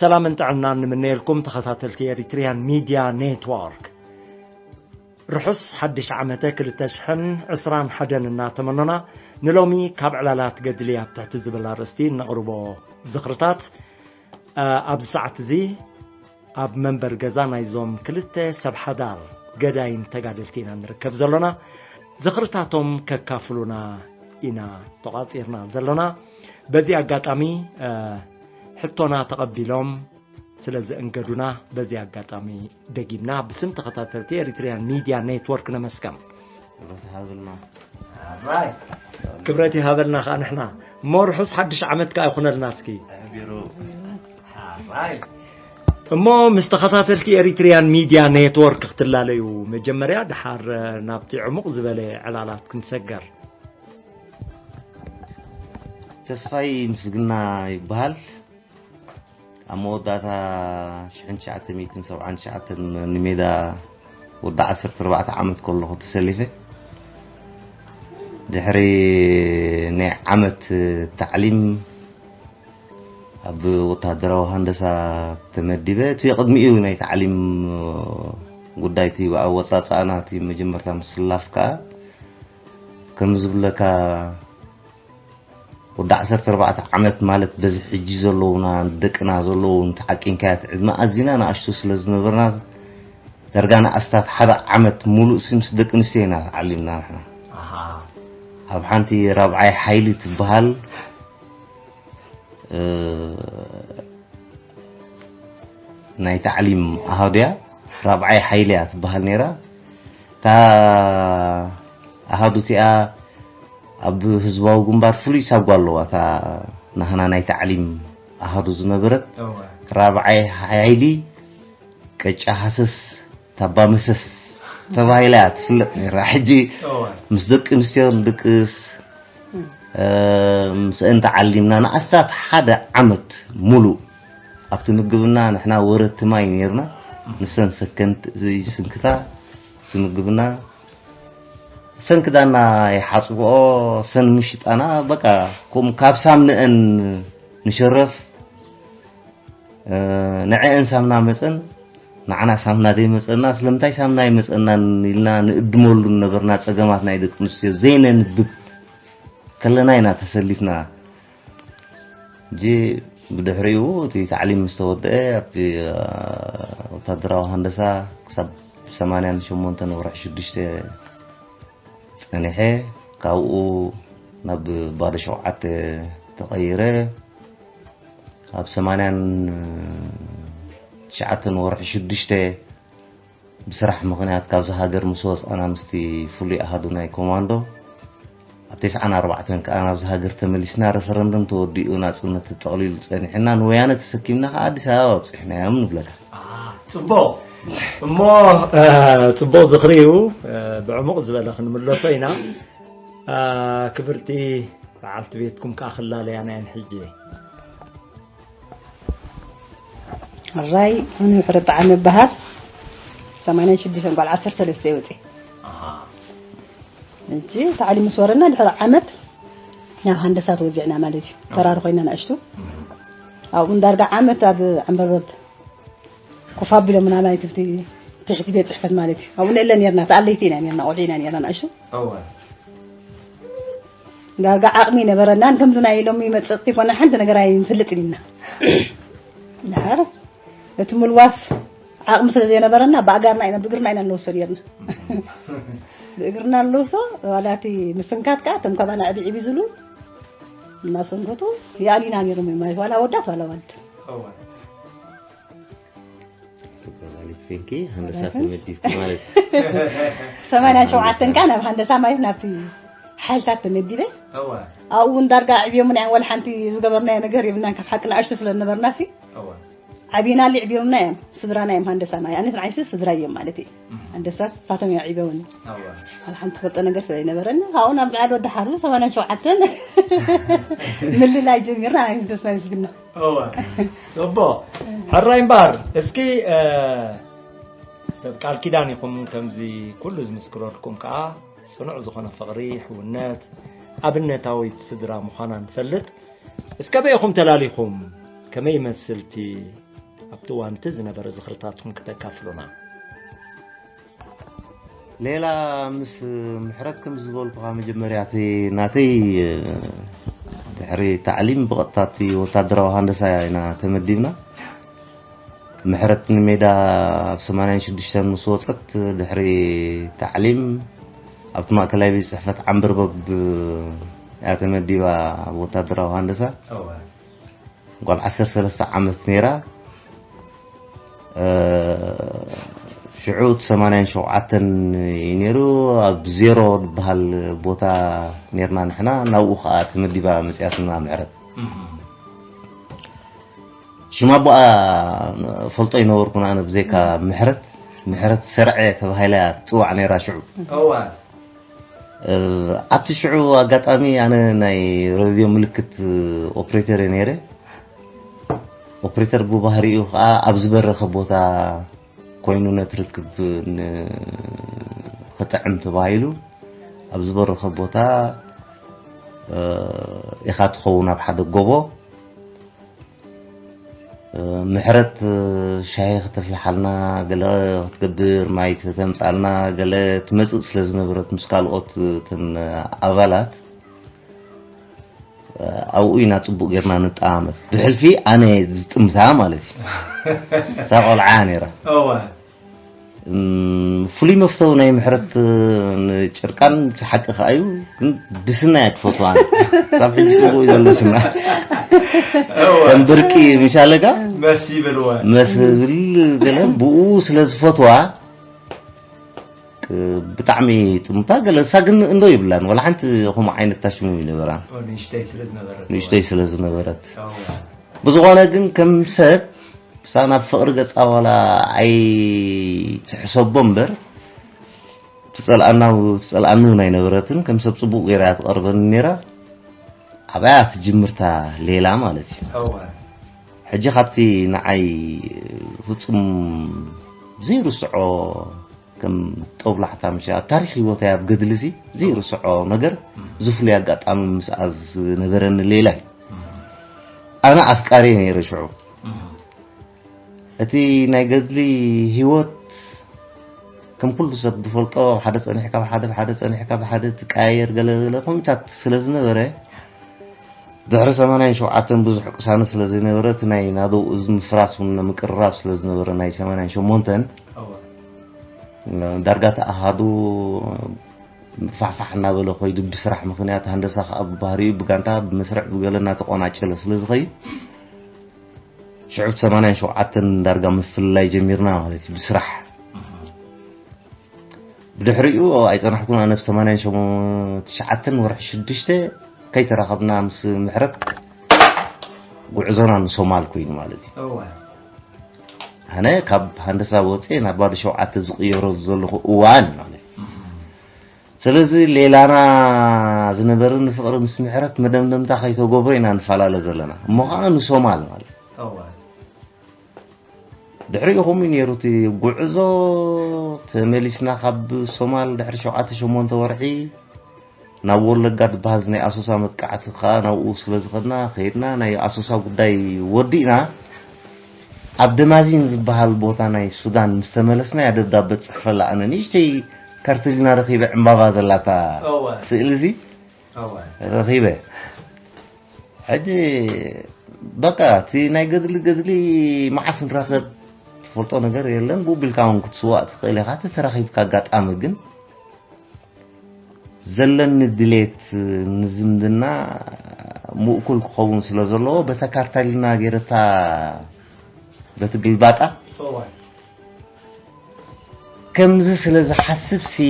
ሰላምን ጥዕናን ንምነየልኩም ተኸታተልቲ ኤሪትሪያን ሚድያ ኔትወርክ። ርሑስ ሓድሽ ዓመተ ክልተ ሽሕን ዕስራን ሓደን እናተመኖና፣ ንሎሚ ካብ ዕላላት ገድሊ ኣብ ትሕቲ ዝብል ኣርእስቲ እነቕርቦ ዝኽርታት፣ እ፣ ኣብዚ ሰዓት እዚ ኣብ መንበር ገዛ ናይዞም ክልተ ሰብ ሓዳር ገዳይም ተጋደልቲ ኢና ንርከብ ዘሎና። ዝኽርታቶም ከካፍሉና ኢና ተቋጺርና ዘሎና። በዚ ኣጋጣሚ፣ እ፣ ሕቶና ተቐቢሎም ስለ ዘእንገዱና በዚ ኣጋጣሚ ደጊምና ብስም ተኸታተልቲ ኤሪትሪያን ሚድያ ኔትወርክ ነመስገን። ክብረት ይሃበልና። ክብረት ይሃበልና ከኣ ንሕና። እሞ ርሑስ ሓድሽ ዓመት ከኣ ይኹነልና እስኪ። እሞ ምስ ተኸታተልቲ ኤሪትሪያን ሚድያ ኔትወርክ ክትላለዩ መጀመርያ፣ ድሓር ናብቲ ዕሙቕ ዝበለ ዕላላት ክንሰገር። ተስፋይ ምስግና ይበሃል። ኣብ መወዳእታ ሽሕን ትሽዓተ ሚእትን ሰብዓን ትሽዓተን ንሜዳ ወዲ ዓሰርተ ኣርባዕተ ዓመት ከለኹ ተሰሊፈ። ድሕሪ ናይ ዓመት ታዕሊም ኣብ ወታደራዊ ሃንደሳ ተመዲበ። እቲ ቅድሚኡ ናይ ታዕሊም ጉዳይ፣ እቲ ኣወፃፅኣና፣ እቲ መጀመርታ ምስላፍ ከዓ ከም ዝብለካ ወዲ ዓሰርተ ኣርባዕተ ዓመት ማለት በዚ ሕጂ ዘለዉና ደቅና ዘለዉ እንተዓቂንካያ እቲ ዕድመ ኣዚና ንኣሽቱ ስለ ዝነበርና፣ ዳርጋ ንኣስታት ሓደ ዓመት ሙሉእ ሲ ምስ ደቂ ኣንስትዮ ኢና ተዓሊምና ንሕና። ኣሃ። ኣብ ሓንቲ ራብዓይ ሓይሊ ትበሃል፣ እ፣ ናይ ታዕሊም ኣሃዱ እያ። ራብዓይ ሓይሊ እያ ትበሃል ነይራ። እታ ኣሃዱ እቲኣ ኣብ ህዝባዊ ግንባር ፍሉይ ሳጓ ኣለዋ። እታ ናህና ናይ ታዕሊም ኣሃዱ ዝነበረት እወ። ራብዓይ ሓይሊ ቀጫ ሃሰስ ታባ መሰስ ተባሂላ እያ ትፍለጥ ነይራ። ሕጂ እወ። ምስ ደቂ ኣንስትዮ ንድቅስ፣ እ፣ ምስአን ተዓሊምና ንኣስታት ሓደ ዓመት ሙሉእ ኣብቲ ምግብና ንሕና ወረቲ ማይ ነይርና። ንሰን ሰከንት ይስንክታ እቲ ምግብና፣ ሰን ክዳና ይሓጽብኦ፣ ሰን ምሽጣና፣ በቃ፣ ከም ካብ ሳምንአን ንሸረፍ፣ እ፣ ንዐአን ሳምና መጸን፣ ንዓና ሳምና ዘይመጸና፣ ስለምንታይ ሳምና ኣይመጸናን ኢልና ንእድመሉ ነበርና። ጸገማት ናይ ደቂ ኣንስትዮ ዘይነንብብ ከለና ኢና ተሰሊፍና። ሕጂ ብድሕሪኡ እቲ ታዕሊም ምስ ተወደአ፣ ኣብቲ፣ እ፣ ወታደራዊ ሃንደሳ ክሳብ ሰማንያን ሸሞንተን ወርሒ ሽዱሽተ ጸኒሐ። ካብኡ ናብ ባዶ ሸውዓተ ተቐይረ። ኣብ ሰማንያን ትሽዓተን ወርሒ ሽዱሽተ ብስራሕ ምኽንያት ካብዚ ሃገር ምስ ወጻና፣ ምስቲ ፍሉይ ኣሃዱ ናይ ኮማንዶ፣ ኣብ ተስዓን ኣርባዕተን ከኣ ናብዚ ሃገር ተመሊስና። ረፈረንደም ተወዲኡ፣ ናጽነት ተጠቕሊሉ ጸኒሕና፣ ንወያነ ተሰኪምና ከኣ ኣዲስ ኣበባ ኣብጺሕናዮም ንብለካ። አ፣ ጽቡቕ። እሞ፣ እ፣ ጽቡቕ ዝኽሪ እዩ። እ፣ ብዕሙቕ ዝበለ ክንምለሶ ኢና። እ፣ ክብርቲ በዓልቲ ቤትኩም ከኣ ክላለያና እየን ሕጂ። ሕራይ፣ ኣነ ምሕረት ጠዓመ እበሃል። ሰማንያን ሽዱሽተን ጓል ዓሰርተ ሰለስተ እየ ወፂኤ። ኣሃ። ሕጂ ታዕሊም ምስ ወረና ድሕሪ ዓመት ናብ ሃንደሳ ተወዚዕና ማለት እዩ። ተራሪ ኮይና ንኣሽቱ። እም። ኣብኡ ዳርጋ ዓመት ኣብ ዓንበርበብ ኮፍ ኣቢሎምና ማለት እዩ። እቲ ትሕቲ ቤት ፅሕፈት ማለት እዩ። ኣብኡ ንእለ ነርና፣ ተኣለይቲ ኢና ነርና፣ ቆልዑ ኢና ነርና ንኣሽቱ። እወ። ዳርጋ ዓቕሚ ነበረናን ከምዚ ናይ ሎሚ መጸጽቲ ኮነ ሓንቲ ነገር ኣይንፈልጥን ኢና። ድሓር እቲ ምልዋስ ዓቕሚ ስለ ዘይነበረና ብኣጋርና ኢና፣ ብእግርና ኢና ንለውሶ ነርና። ብእግርና ንለውሶ፣ ዋላ እቲ ምስንካት ከኣ እቶም ካባና ዕብይ ዕብይ ዝብሉ እናሰንከቱ ይኣልዩና ነይሮም እዮም ማለት፣ ዋላ ኣወዳት ዋላ ኣዋልድ። እወ። ተጋዳሊት ፌንኪ ሃንደሳ ተመዲብኪ ማለት እዩ። ሰማንያን ሸውዓተን ከኣ ናብ ሃንደሳ ማለት ናብቲ ሓይልታት ተመዲበ። እወ። ኣብኡ እውን ዳርጋ ኣዕብዮምና እዮም፣ ወላ ሓንቲ ዝገበርናዮ ነገር የብልናን፣ ካብ ሓቂ ንኣሽቱ ስለ ዝነበርና ሲ። እወ። ዓብዩና ኣዕብዮምና እዮም፣ ስድራና እዮም ሃንደሳ ማለት፣ ኣነ ንዓይሲ ስድራ እዮም ማለት እዩ። እም። ሃንደሳ ንሳቶም እዮም ኣዕብዮምኒ። እወ። ኣብ ሓንቲ ትፈልጦ ነገር ስለ ዝነበረኒ፣ ካብኡ ናብ በዓል ወዲ ሓርቢ ሰማንያን ሸውዓተን ምልላይ ጀሚርና፣ ናይ ምስ ደስ ናይ ምስግና። እወ። ጽቡቕ። ሕራይ እምበኣር፣ እስኪ፣ እ፣ ሰብ ቃል ኪዳን ኢኹም፣ ከምዚ ኩሉ ዝምስክረልኩም ከኣ፣ ጽኑዕ ዝኾነ ፍቕሪ፣ ሕውነት፣ ኣብነታዊት ስድራ ምዃና ንፈልጥ። እስከ በይኹም ተላሊኹም፣ ከመይ ይመስል እቲ ኣብቲ እዋን እቲ ዝነበረ ዝኽርታትኩም ክተካፍሉና። ሌላ ምስ ምሕረት ከም ዝበልኩኻ መጀመርያ እቲ ናተይ ድሕሪ ታዕሊም ብቐጥታ እቲ ወታደራዊ ሃንደሳ ኢና ተመዲብና። ምሕረት ንሜዳ ኣብ ሰማንያን ሽዱሽተን ምስ ወፀት ድሕሪ ታዕሊም ኣብቲ ማእከላይ ቤት ፅሕፈት ዓንበርበብ እያ ተመዲባ ኣብ ወታደራዊ ሃንደሳ። ጓል ዓሰርተ ሰለስተ ዓመት ነይራ። ሽዑ እቲ ሰማንያን ሸውዓተን እዩ ነይሩ። ኣብ ዜሮ ዝበሃል ቦታ ነርና ንሕና። ናብኡ ከዓ ተመዲባ መፅያትና ምሕረት። ሽማ ኣቦኣ ፈልጦ ይነበርኩን ኣነ ብዘይካ ምሕረት ምሕረት ሰርዐ ተባሂላ እያ ትፅዋዕ ነይራ ሽዑ። ኣብቲ ሽዑ ኣጋጣሚ ኣነ ናይ ሬድዮ ምልክት ኦፕሬተር እየ ነይረ። ኦፕሬተር ብባህሪኡ ከዓ ኣብ ዝበረኸ ቦታ ኮይኑ ነቲ ርክብ ክጥዕም ተባሂሉ ኣብ ዝበረኸ ቦታ ኢኻ ትኸውን ኣብ ሓደ ጎቦ። ምሕረት ሻሂ ክተፍልሓልና፣ ገለ ክትገብር፣ ማይ ክተምፃልና፣ ገለ ትመፅእ ስለ ዝነበረት ምስ ካልኦት እተን ኣባላት ኣብኡ ኢና ፅቡቅ ጌርና ንጠማመት። ብሕልፊ ኣነ ዝጥምታ ማለት እዩ። እሳ ቆልዓ ነይራ። ፍሉይ መፍተው ናይ ምሕረት ንጭርቃን ሓቂ ከኣዩ ግን ብስና እያ ትፈትዋ። ሳብ ሕጂ ጽቡቅ እዩ ዘሎ ስና። ከም ብርቂ ምሻለጋ መስ ይብልዋ። መስ ዝብል ገለ ብኡ ስለ ዝፈትዋ ብጣዕሚ ጥምታ ገለ እሳ ግን እንዶ ይብላን ወላ ሓንቲ ከምኡ ዓይነት ታሽሙ ይነበራ ንእሽተይ ስለ ዝነበረት ንእሽተይ ስለ ዝነበረት ብዝኾነ ግን ከም ሰብ እሳ ናብ ፍቕሪ ገጻ ዋላ ኣይትሕሰቦ እምበር ትጸልኣና ትጸልኣኒ እውን ኣይነበረትን ከም ሰብ ጽቡቕ ገይራ እያ ትቐርበኒ ነይራ ኣብኣ ትጅምርታ ሌላ ማለት እዩ ሕጂ ካብቲ ንዓይ ፍጹም ዘይርስዖ ከም ጦብላሕታ ምሽ ኣብ ታሪክ ህይወተይ ኣብ ገድሊ እዚ ዘይርስዖ ነገር ዝፍሉይ ኣጋጣሚ ምስኣ ዝነበረኒ ሌላ እዩ ኣነ ኣፍቃሪ ነይረ ሽዑ እቲ ናይ ገድሊ ህይወት ከም ኩሉ ሰብ ዝፈልጦ ሓደ ጸኒሕካ ብሓደ ሓደ ጸኒሕካ ብሓደ ትቀያየር ገለ ገለ ከምታት ስለ ዝነበረ ድሕሪ ሰማንያን ሸውዓተን ብዙሕ ቅሳነ ስለ ዘይነበረ እቲ ናይ ናደው እዚ ምፍራስ እውን ንምቅርራብ ስለ ዝነበረ ናይ ሰማንያን ሸሞንተን ዳርጋ ተኣሃዱ ፋሕፋሕ እናበለ ኮይዱ ብስራሕ ምክንያት ሃንደሳ ከዓ ብባህሪኡ ብጋንታ ብመስርዕ ብገለ እናተቆናጨለ ስለ ዝኸይድ ሽዑ ሰማንያን ሸውዓተን ዳርጋ ምፍልላይ ጀሚርና ማለት እዩ ብስራሕ ብድሕሪኡ ኣይጸናሕኩን ኣነ ብ ሰማንያን ትሽዓተን ወርሒ ሽዱሽተ ከይተራኸብና ምስ ምሕረት ጉዕዞና ንሶማል ኮይኑ ማለት እዩ ኣነ ካብ ሃንደሳ ወፅኤ ናብ ባዶ ሸውዓተ ዝቅየሮ ዘለኹ እዋን ማለት እዩ ስለዚ ሌላና ዝነበረ ንፍቅሪ ምስ ምሕረት መደምደምታ ከይተገብሮ ኢና ንፈላለ ዘለና እሞ ከዓ ንሶማል ማለት ድሕሪኡ ከምኡ ነይሩ እቲ ጉዕዞ ተመሊስና ካብ ሶማል ድሕሪ ሸውዓተ ሸሞንተ ወርሒ ናብ ወለጋ ዝበሃል ናይ ኣሶሳ መጥቃዕቲ ከዓ ናብኡ ስለ ዝኸድና ከይድና ናይ ኣሶሳ ጉዳይ ወዲእና ኣብ ደማዚን ዝበሃል ቦታ ናይ ሱዳን ምስ ተመለስና እያ ደብዳበ ትፅሕፈላ ኣነ ንእሽተይ ካርትሊና ረኺበ ዕምባባ ዘላታ ስእሊ እዚ ረኺበ ሕጂ በቃ እቲ ናይ ገድሊ ገድሊ መዓስ ንራኸብ ትፈልጦ ነገር የለን ብኡ ቢልካ እውን ክትስዋእ ትኽእል ኢኻ እቲ ተራኺብካ ኣጋጣሚ ግን ዘለኒ ድሌት ንዝምድና ምእኩል ክኸውን ስለ ዘለዎ በታ ካርታ ኢልና ገይረታ በቲ ግልባጣ ከምዚ ስለ ዝሓስብ ሲ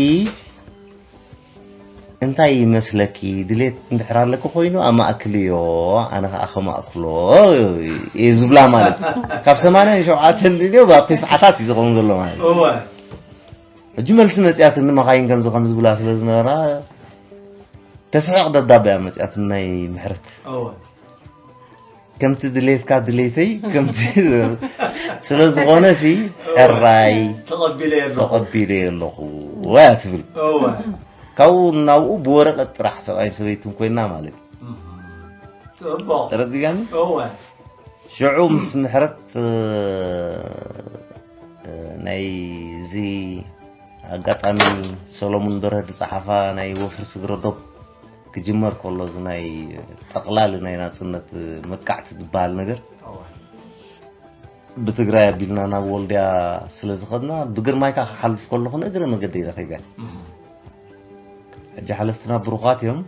እንታይ ይመስለኪ ድሌት እንድሕር ኣለኪ ኮይኑ ኣማእክልዮ ኣነ ከዓ ከማእክሎ እየ ዝብላ ማለት እዩ ካብ ሰማንያን ሸውዓተን ድልዮ ኣብ ተስዓታት እዩ ዝኸውን ዘሎ ማለት እዩ ሕጂ መልሲ መፅያትኒ መኻይን ከምዚ ከም ዝብላ ስለ ዝነበራ ተስሕቕ ደብዳበ እያ መፅያትኒ ናይ ምሕረት ከምቲ ድሌትካ ድሌተይ ከምቲ ስለ ዝኾነ ሲ ሕራይ ተቐቢለ ኣለኹ ተቐቢለ ኣለኹ ወያ ትብል ካብኡ ናብኡ ብወረቐት ጥራሕ ሰብኣይን ሰበይትን ኮይና ማለት እዩ ተረዲጋኒ ሽዑ ምስ ምሕረት ናይዚ ኣጋጣሚ ሰሎሙን በርሀ ዝጸሓፋ ናይ ወፍሪ ስግረዶብ ክጅመር ከሎ እዚ ናይ ጠቕላሊ ናይ ናጽነት መጥቃዕቲ ዝበሃል ነገር ብትግራይ ኣቢልና ናብ ወልድያ ስለ ዝኸድና ብግርማይካ ክሓልፍ ከለኹ ንእግረ መገደይ ረኺበ። ሕጂ ሓለፍትና ብሩኻት እዮም።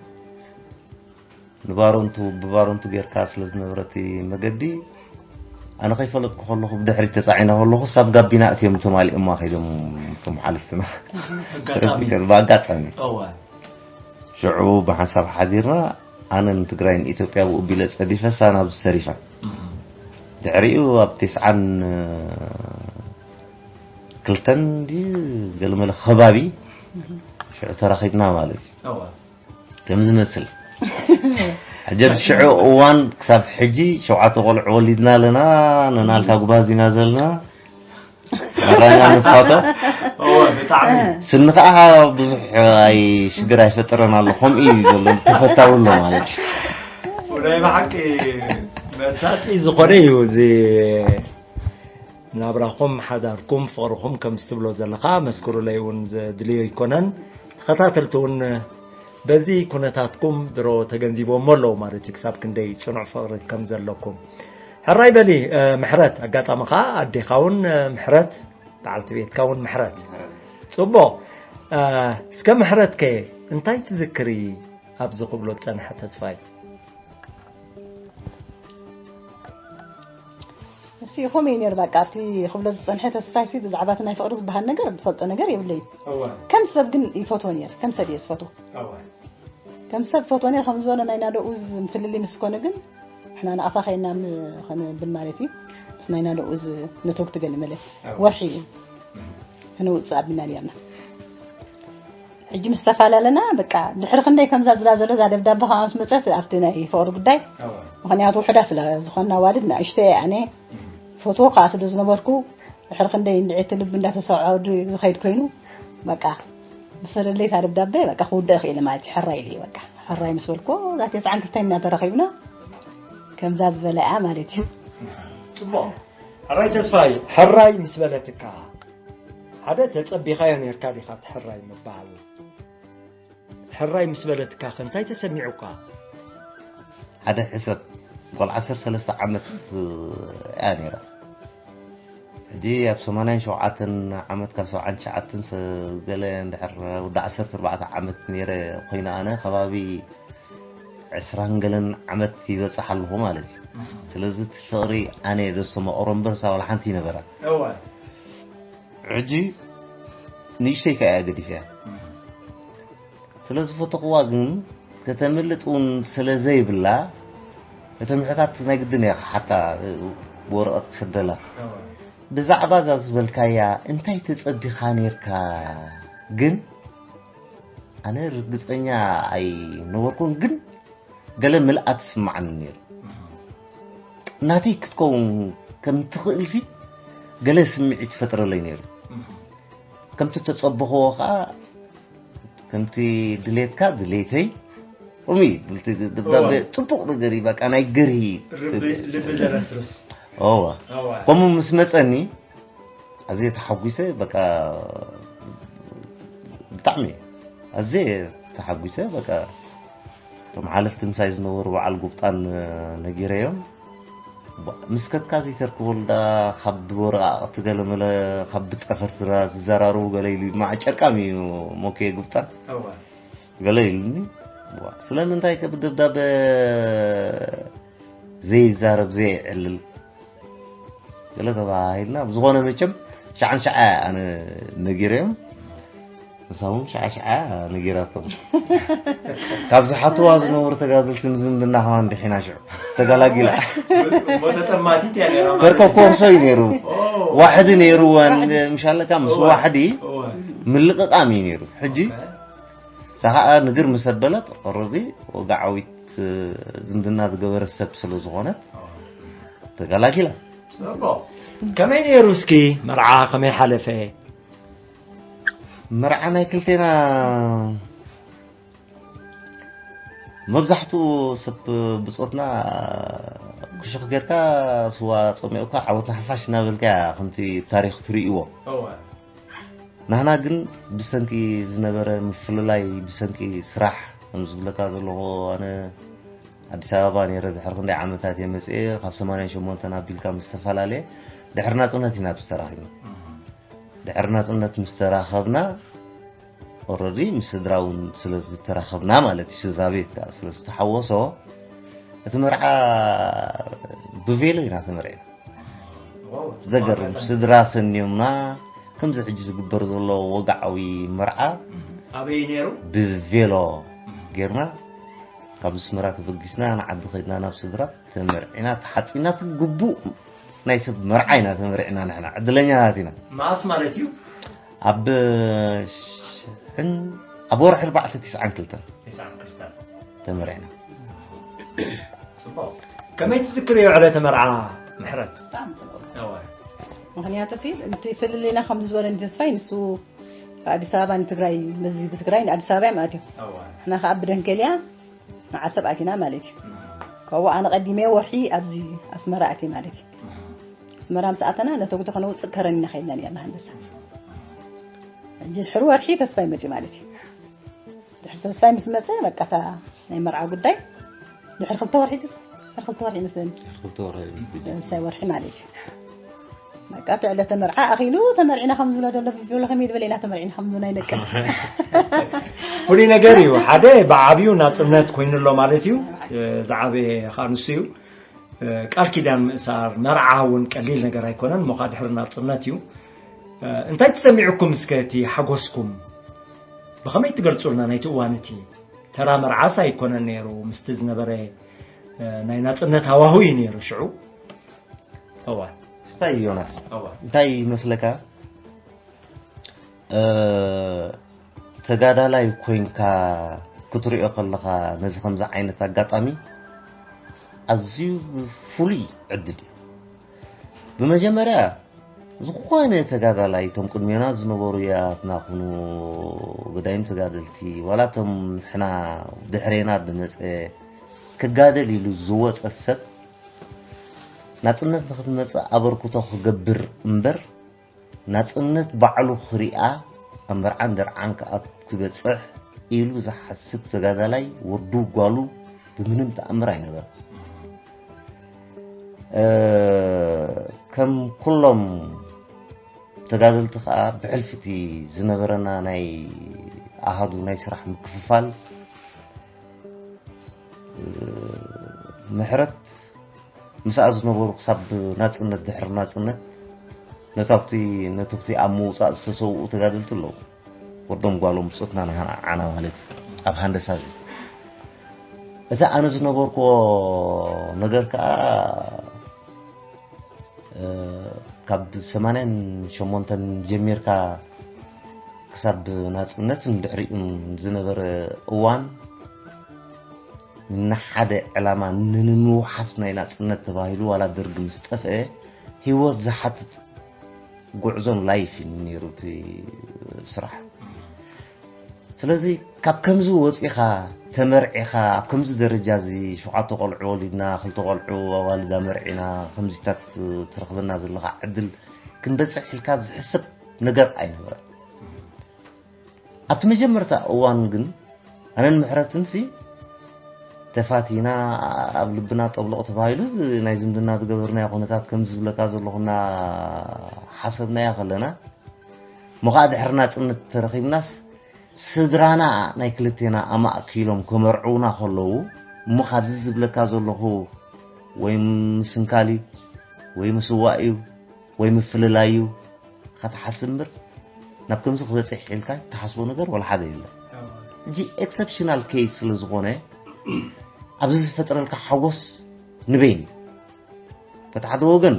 ንባሮንቱ ብባሮንቱ ጌርካ ስለ ዝነበረ እቲ መገዲ ኣነ ከይፈለጥኩ ከለኹ ብድሕሪት ተጻዒና ከለኹ ሳብ ጋቢና እትዮም ተማሊኦማ ከይዶም እቶም ሓለፍትና ኣጋጣሚ። ብኣጋጣሚ እዋ ሽዑ ብሓንሳብ ሓዲርና ኣነ ንትግራይ ንኢትዮጵያ ብኡ ቢለ ጸዲፈሳ ናብዚ ተሪፋ። ድሕሪኡ ኣብ ተስዓን ክልተን ድዩ ገለመለ ከባቢ ሽዑ ተራኺብና ማለት እዩ። እዋ ከም ዝመስል ሕጂ ኣብ ሽዑ እዋን ክሳብ ሕጂ ሸውዓተ ቆልዑ ወሊድና ኣለና። ነናልካ ጉባዝ ኢና ዘለና። መራኛ ንፋቶ እወ ብጣዕሚ ስኒ ከዓ ብዙሕ ኣይ ሽግር ኣይፈጠረን ኣሎ። ከምኡ እዩ ዘሎ ተፈታዊ ኣሎ ማለት እዩ። ናይ ብሓቂ መሳጢ ዝኾነ እዩ እዚ ናብራኹም ሓዳርኩም ፍቕርኹም ከም ዝትብሎ ዘለኻ መስክሩለይ እውን ዘድልዮ ኣይኮነን። ተኸታተልቲ እውን በዚ ኩነታትኩም ድሮ ተገንዚቦሞ ኣለዉ ማለት እዩ ክሳብ ክንደይ ፅኑዕ ፍቕሪ ከም ዘለኩም። ሕራይ በሊ ምሕረት ኣጋጣሚ ከዓ ኣዴኻ እውን ምሕረት በዓልቲ ቤትካ እውን ምሕረት። ፅቡቕ። እስከ ምሕረት ከ እንታይ ትዝክሪ? ኣብዚ ክብሎ ዝፀንሐ ተስፋይ እሲ ይኹም እዩ ነይሩ በቃ ኣብቲ ክብሎ ዝፀንሐ ተስፋይ ሲ ብዛዕባ እቲ ናይ ፍቕሪ ዝበሃል ነገር ዝፈልጦ ነገር የብለይ። ከም ሰብ ግን ይፈትዎ ነይር ከም ሰብ እየ ዝፈትዎ። ከም ሰብ ፈትዎ ነይር ከም ዝበሎ ናይ ናደኡ ምፍልሊ ምስ ኮነ ግን ንሕና ንኣፋ ከይና ከነብል ማለት እዩ። ምስ ናይ ናደኡ ነተጉቲ ገለ መለ ወርሒ እዩ። ከነውፅእ ኣቢና ነርና። ሕጂ ምስ ተፈላለና በቃ ድሕሪ ክንደይ ከምዛ ዝላ ዘሎ እዛ ደብዳበ ከዓ ምስ መፀት ኣብቲ ናይ ፍቅሪ ጉዳይ ምክንያቱ ውሕዳ ስለ ዝኮና ዋልድ ንእሽተይ ኣነ ፈትዎ ከዓ ስለ ዝነበርኩ ድሕሪ ክንደይ እንድዒ እቲ ልቢ እንዳተሰዖ ዝከይድ ኮይኑ በቃ ብፈለለይ እታ ደብዳበ በቃ ክውድእ ክኢለ ማለት እዩ ሕራይ ኢለ በቃ ሕራይ ምስ በልኩ እዛ ተስዓን ክልተን ኢና ተራኺብና ከምዛ ዝበለ እያ ማለት እዩ ፅቡቅ ሕራይ ተስፋይ ሕራይ ምስ በለትካ ሓደ ተጸቢኻዮ ኔርካ ዲኻ እቲ ሕራይ ምባል? ሕራይ ምስ በለትካ ከ እንታይ ተሰሚዑካ? ሓደ ሕሰብ ጓል ዓሰርተ ሰለስተ ዓመት እያ ነይራ። ሕጂ ኣብ ሰማንያን ሸውዓተን ዓመት ካብ ሰብዓን ትሽዓተን ገለ እንድሕር ወዲ ዓሰርተ ኣርባዕተ ዓመት ነይረ ኮይነ ኣነ ከባቢ ዕስራን ገለን ዓመት ይበፅሕ ኣለኹ ማለት እዩ። ስለዚ እቲ ፍቕሪ ኣነ እየ ዘስተማቕሮ እምበር እሳ ዋላ ሓንቲ ይነበራ። ሕጂ ንእሽተይ ከኣ እያ ገዲፈያ። ስለ ዝፈተኽዋ ግን ከተምልጥ እውን ስለ ዘይብላ እቶም ሕታት ናይ ግድን እያ ክሓታ ብወረቐት ክሰደላ። ብዛዕባ እዛ ዝበልካያ እንታይ ተጸቢኻ ነይርካ ግን ኣነ ርግጸኛ ኣይነበርኩን ግን ገለ ምልኣት ይስምዓኒ ነይሩ። ናተይ ክትከውን ከም ትኽእልሲ ገለ ስምዒት ይፈጥረለይ ነይሩ። ከምቲ ተጸበኽዎ ኸኣ ከምቲ ድሌትካ ድሌተይ ኡሚ ደብዳቤ ጽቡቕ ነገር እዩ። በቃ ናይ ገርሂ ልቢ ዘረስርስ። እዋ ከምኡ ምስ መጸኒ ኣዝየ ተሓጒሰ በቃ ብጣዕሚ ኣዝየ ተሓጒሰ በቃ እቶም ሓለፍቲ ምሳይ ዝነበሩ በዓል ጉብጣን ነጊረዮም ምስ ከትካ ዘይተርክቦ ልዳ ካብ ወረቃቅቲ ገለመለ ካብ ብጠፈር ዝዘራረቡ ገለ ኢሉ ማዓ ጨርቃም እዩ ሞኬ ጉብጣን ገለ ኢሉኒ ስለምንታይ ከ ብደብዳበ ዘይዛረብ ዘይዕልል ገለ ተባሂልና ብዝኾነ መቸም ሸዓን ሸዓ ኣነ ነጊረዮም ንሳውን ሸዓ ሸዓ ነጊራቶም ካብ ዝሓትዋ ዝነበሩ ተጋደልቲ ንዝምድና ከማን ድሒና ሽዑ ተጋላጊላ ፈርኮ ኮርሶ እዩ ነይሩ ዋሕዲ ነይሩወን ምሻለካ ምስ ዋሕዲ ምልቕቃም እዩ ነይሩ ሕጂ ሳኻ ንግር ምስ ኣበለት ኦረዲ ወግዓዊት ዝምድና ዝገበረት ሰብ ስለ ዝኾነት ተገላጊላ። ከመይ ነይሩ እስኪ መርዓ ከመይ ሓለፈ? መርዓ ናይ ክልቴና መብዛሕትኡ ሰብ ብጾትና ክሹኽ ጌርካ ስዋ ጸሚቑካ ዓወት ንሓፋሽ እናበልካ ከምቲ ታሪኽ ትርእይዎ። ናህና ግን ብሰንኪ ዝነበረ ምፍልላይ፣ ብሰንኪ ስራሕ፣ ከም ዝብለካ ዘለኹ ኣነ ኣዲስ ኣበባ ነይረ ድሕሪ ክንደይ ዓመታት እየ መፅኤ። ካብ ሰማንያን ሸሞንተን ኣቢልካ ምስ ተፈላለየ ድሕሪ ናፅነት ኢና ምስ ተራኺብና። ድሕሪ ናፅነት ምስ ተራኸብና ኦረዲ ምስ ስድራ እውን ስለ ዝተራኸብና ማለት እዩ፣ ስድራ ቤት ከዓ ስለ ዝተሓወሶ እቲ መርዓ ብቬሎ ኢና ተመርዒና። ዘገርም ስድራ ሰንዮምና ከምዚ ሕጂ ዝግበር ዘሎ ወግዓዊ መርዓ ኣበይ ነይሩ? ብቬሎ ጌርና ካብ ኣስመራ ተበጊስና ንዓዲ ከድና ናብ ስድራ ተመርዒና ተሓፂና። እቲ ግቡእ ናይ ሰብ መርዓ ኢና ተመርዒና። ንሕና ዕድለኛታት ኢና። መኣስ ማለት እዩ? ኣብ ሽሕን ኣብ ወርሒ ኣርባዕተ ትስዓን ክልተን ትስዓን ክልተን ተመርዒና። ጽቡቕ። ከመይ ትዝክርዮ ዕለተ መርዓ ምሕረት? ብጣዕሚ ጽቡቕ። እወ። ምኽንያቱ ሲ እቲ ፍልልይና ከም ዝበለኒ ተስፋይ ንሱ ኣዲስ ኣበባ ንትግራይ መዚ ብትግራይ ንኣዲስ ኣበባ እዮም ኣትዮም። እወ። ንሕና ከዓ ብደንከልያ ንዓሰብ ኣቲና ማለት እዩ። ካብኡ ኣነ ቀዲመ ወርሒ ኣብዚ ኣስመራ ኣትየ ማለት እዩ። ኣስመራ ምስ ኣተና ነተጉቶ ከነውፅእ ከረን ኢና ከይድና ነርና ሃንደሳ። ሕጂ ድሕሪ ወርሒ ተስፋይ መፅዩ ማለት እዩ። ድሕሪ ተስፋይ ምስ መፀ በቃ እታ ናይ መርዓ ጉዳይ ድሕሪ ክልተ ወርሒ ተስፋ ድሕሪ ክልተ ወርሒ መስለኒ ክልተ ወርሒ ሳይ ወርሒ ማለት እዩ። በቃ እቲ ዕለተ መርዓ ኣኺሉ ተመርዒና ከም ዝብሎ ዘሎ ቪድዮ ከመይ ዝበለ ኢና ተመርዒና ከም ዝብሎ ኣይነቅል። ፍሉይ ነገር እዩ። ሓደ ብዓብዩ ናጽነት ኮይኑሎ ማለት እዩ። ዝዓበየ ከዓ ንሱ እዩ። ቃል ኪዳን ምእሳር መርዓ እውን ቀሊል ነገር ኣይኮነን። እሞ ከዓ ድሕሪ ናጽነት እዩ። እንታይ ተሰሚዑኩም እስከ እቲ ሓጎስኩም ብኸመይ ትገልጹልና? ናይቲ እዋን እቲ ተራ መርዓስ ኣይኮነን ነይሩ። ምስቲ ዝነበረ ናይ ናጽነት ሃዋሁ እዩ ነይሩ ሽዑ። እዋ ስታይ ዮናስ እዋ እንታይ ይመስለካ? እ፣ ተጋዳላይ ኮይንካ ክትሪኦ ከለኻ ነዚ ከምዚ ዓይነት ኣጋጣሚ ኣዝዩ ፍሉይ ዕድል እዩ። ብመጀመርያ ዝኾነ ተጋዳላይ እቶም ቅድሜና ዝነበሩ ያትና ኩኑ ገዳይም ተጋደልቲ ዋላ እቶም ሕና ድሕሬና ድመፀ ክጋደል ኢሉ ዝወፀ ሰብ ናፅነት ንክትመፅእ ኣበርክቶ ክገብር እምበር ናጽነት ባዕሉ ክሪኣ ኣብ መርዓን ደርዓን ክኣ ክበጽሕ ኢሉ ዝሓስብ ተጋዳላይ ወዱ ጓሉ ብምንም ተኣምር ኣይነበረ። ከም ኩሎም ተጋደልቲ ከኣ ብሕልፊ እቲ ዝነበረና ናይ ኣሃዱ ናይ ስራሕ ምክፍፋል ምሕረት ምስኣ ዝነበሩ ክሳብ ናጽነት ድሕሪ ናጽነት ነታብቲ ነቶብቲ ኣብ ምውጻእ ዝተሰውኡ ተጋደልቲ ኣለዉ። ወዶም ጓሎም ብጾትና ንዓና ማለት እዩ። ኣብ ሃንደሳ እዚ እቲ ኣነ ዝነበርክዎ ነገር ከኣ ካብ ሰማንያን ሸሞንተን ጀሚርካ ክሳብ ናጽነት ንድሕሪኡን ዝነበረ እዋን ንሓደ ዕላማ ንምውሓስ ናይ ናጽነት ተባሂሉ ዋላ ደርጊ ምስ ጠፍአ ህይወት ዝሓትት ጉዕዞን ላይፍ እዩ ነይሩ እቲ ስራሕ። ስለዚ ካብ ከምዚ ወፂኻ ተመርዒኻ ኣብ ከምዚ ደረጃ እዚ ሸውዓተ ቆልዑ ወሊድና ክልተ ቆልዑ ኣዋልዳ መርዒና ከምዚታት ትረኽበና ዘለኻ ዕድል ክንበፅሕ ኢልካ ዝሕሰብ ነገር ኣይነበረን። ኣብቲ መጀመርታ እዋን ግን ኣነን ምሕረትንሲ ተፋቲና ኣብ ልብና ጠብሎቕ ተባሂሉ ናይ ዝምድና ዝገበርናዮ ኩነታት ከም ዝብለካ ዘለኹና ሓሰብናያ ከለና እሞ ከዓ ድሕሪ ናፅነት ተረኺብናስ ስድራና ናይ ክልቴና ኣማእኪሎም ከመርዕውና ከለዉ እሞ ካብዚ ዝብለካ ዘለኹ ወይ ምስንካል እዩ ወይ ምስዋእ እዩ ወይ ምፍልላይ እዩ። ክትሓስብ እምበር ናብ ከምዚ ክበፅሕ ኢልካ ትሓስቦ ነገር ወላ ሓደ የለን። ሕጂ ኤክሰፕሽናል ኬስ ስለ ዝኾነ ኣብዚ ዝፈጥረልካ ሓጎስ ንበይን እዩ። በቲ ሓደ ወገን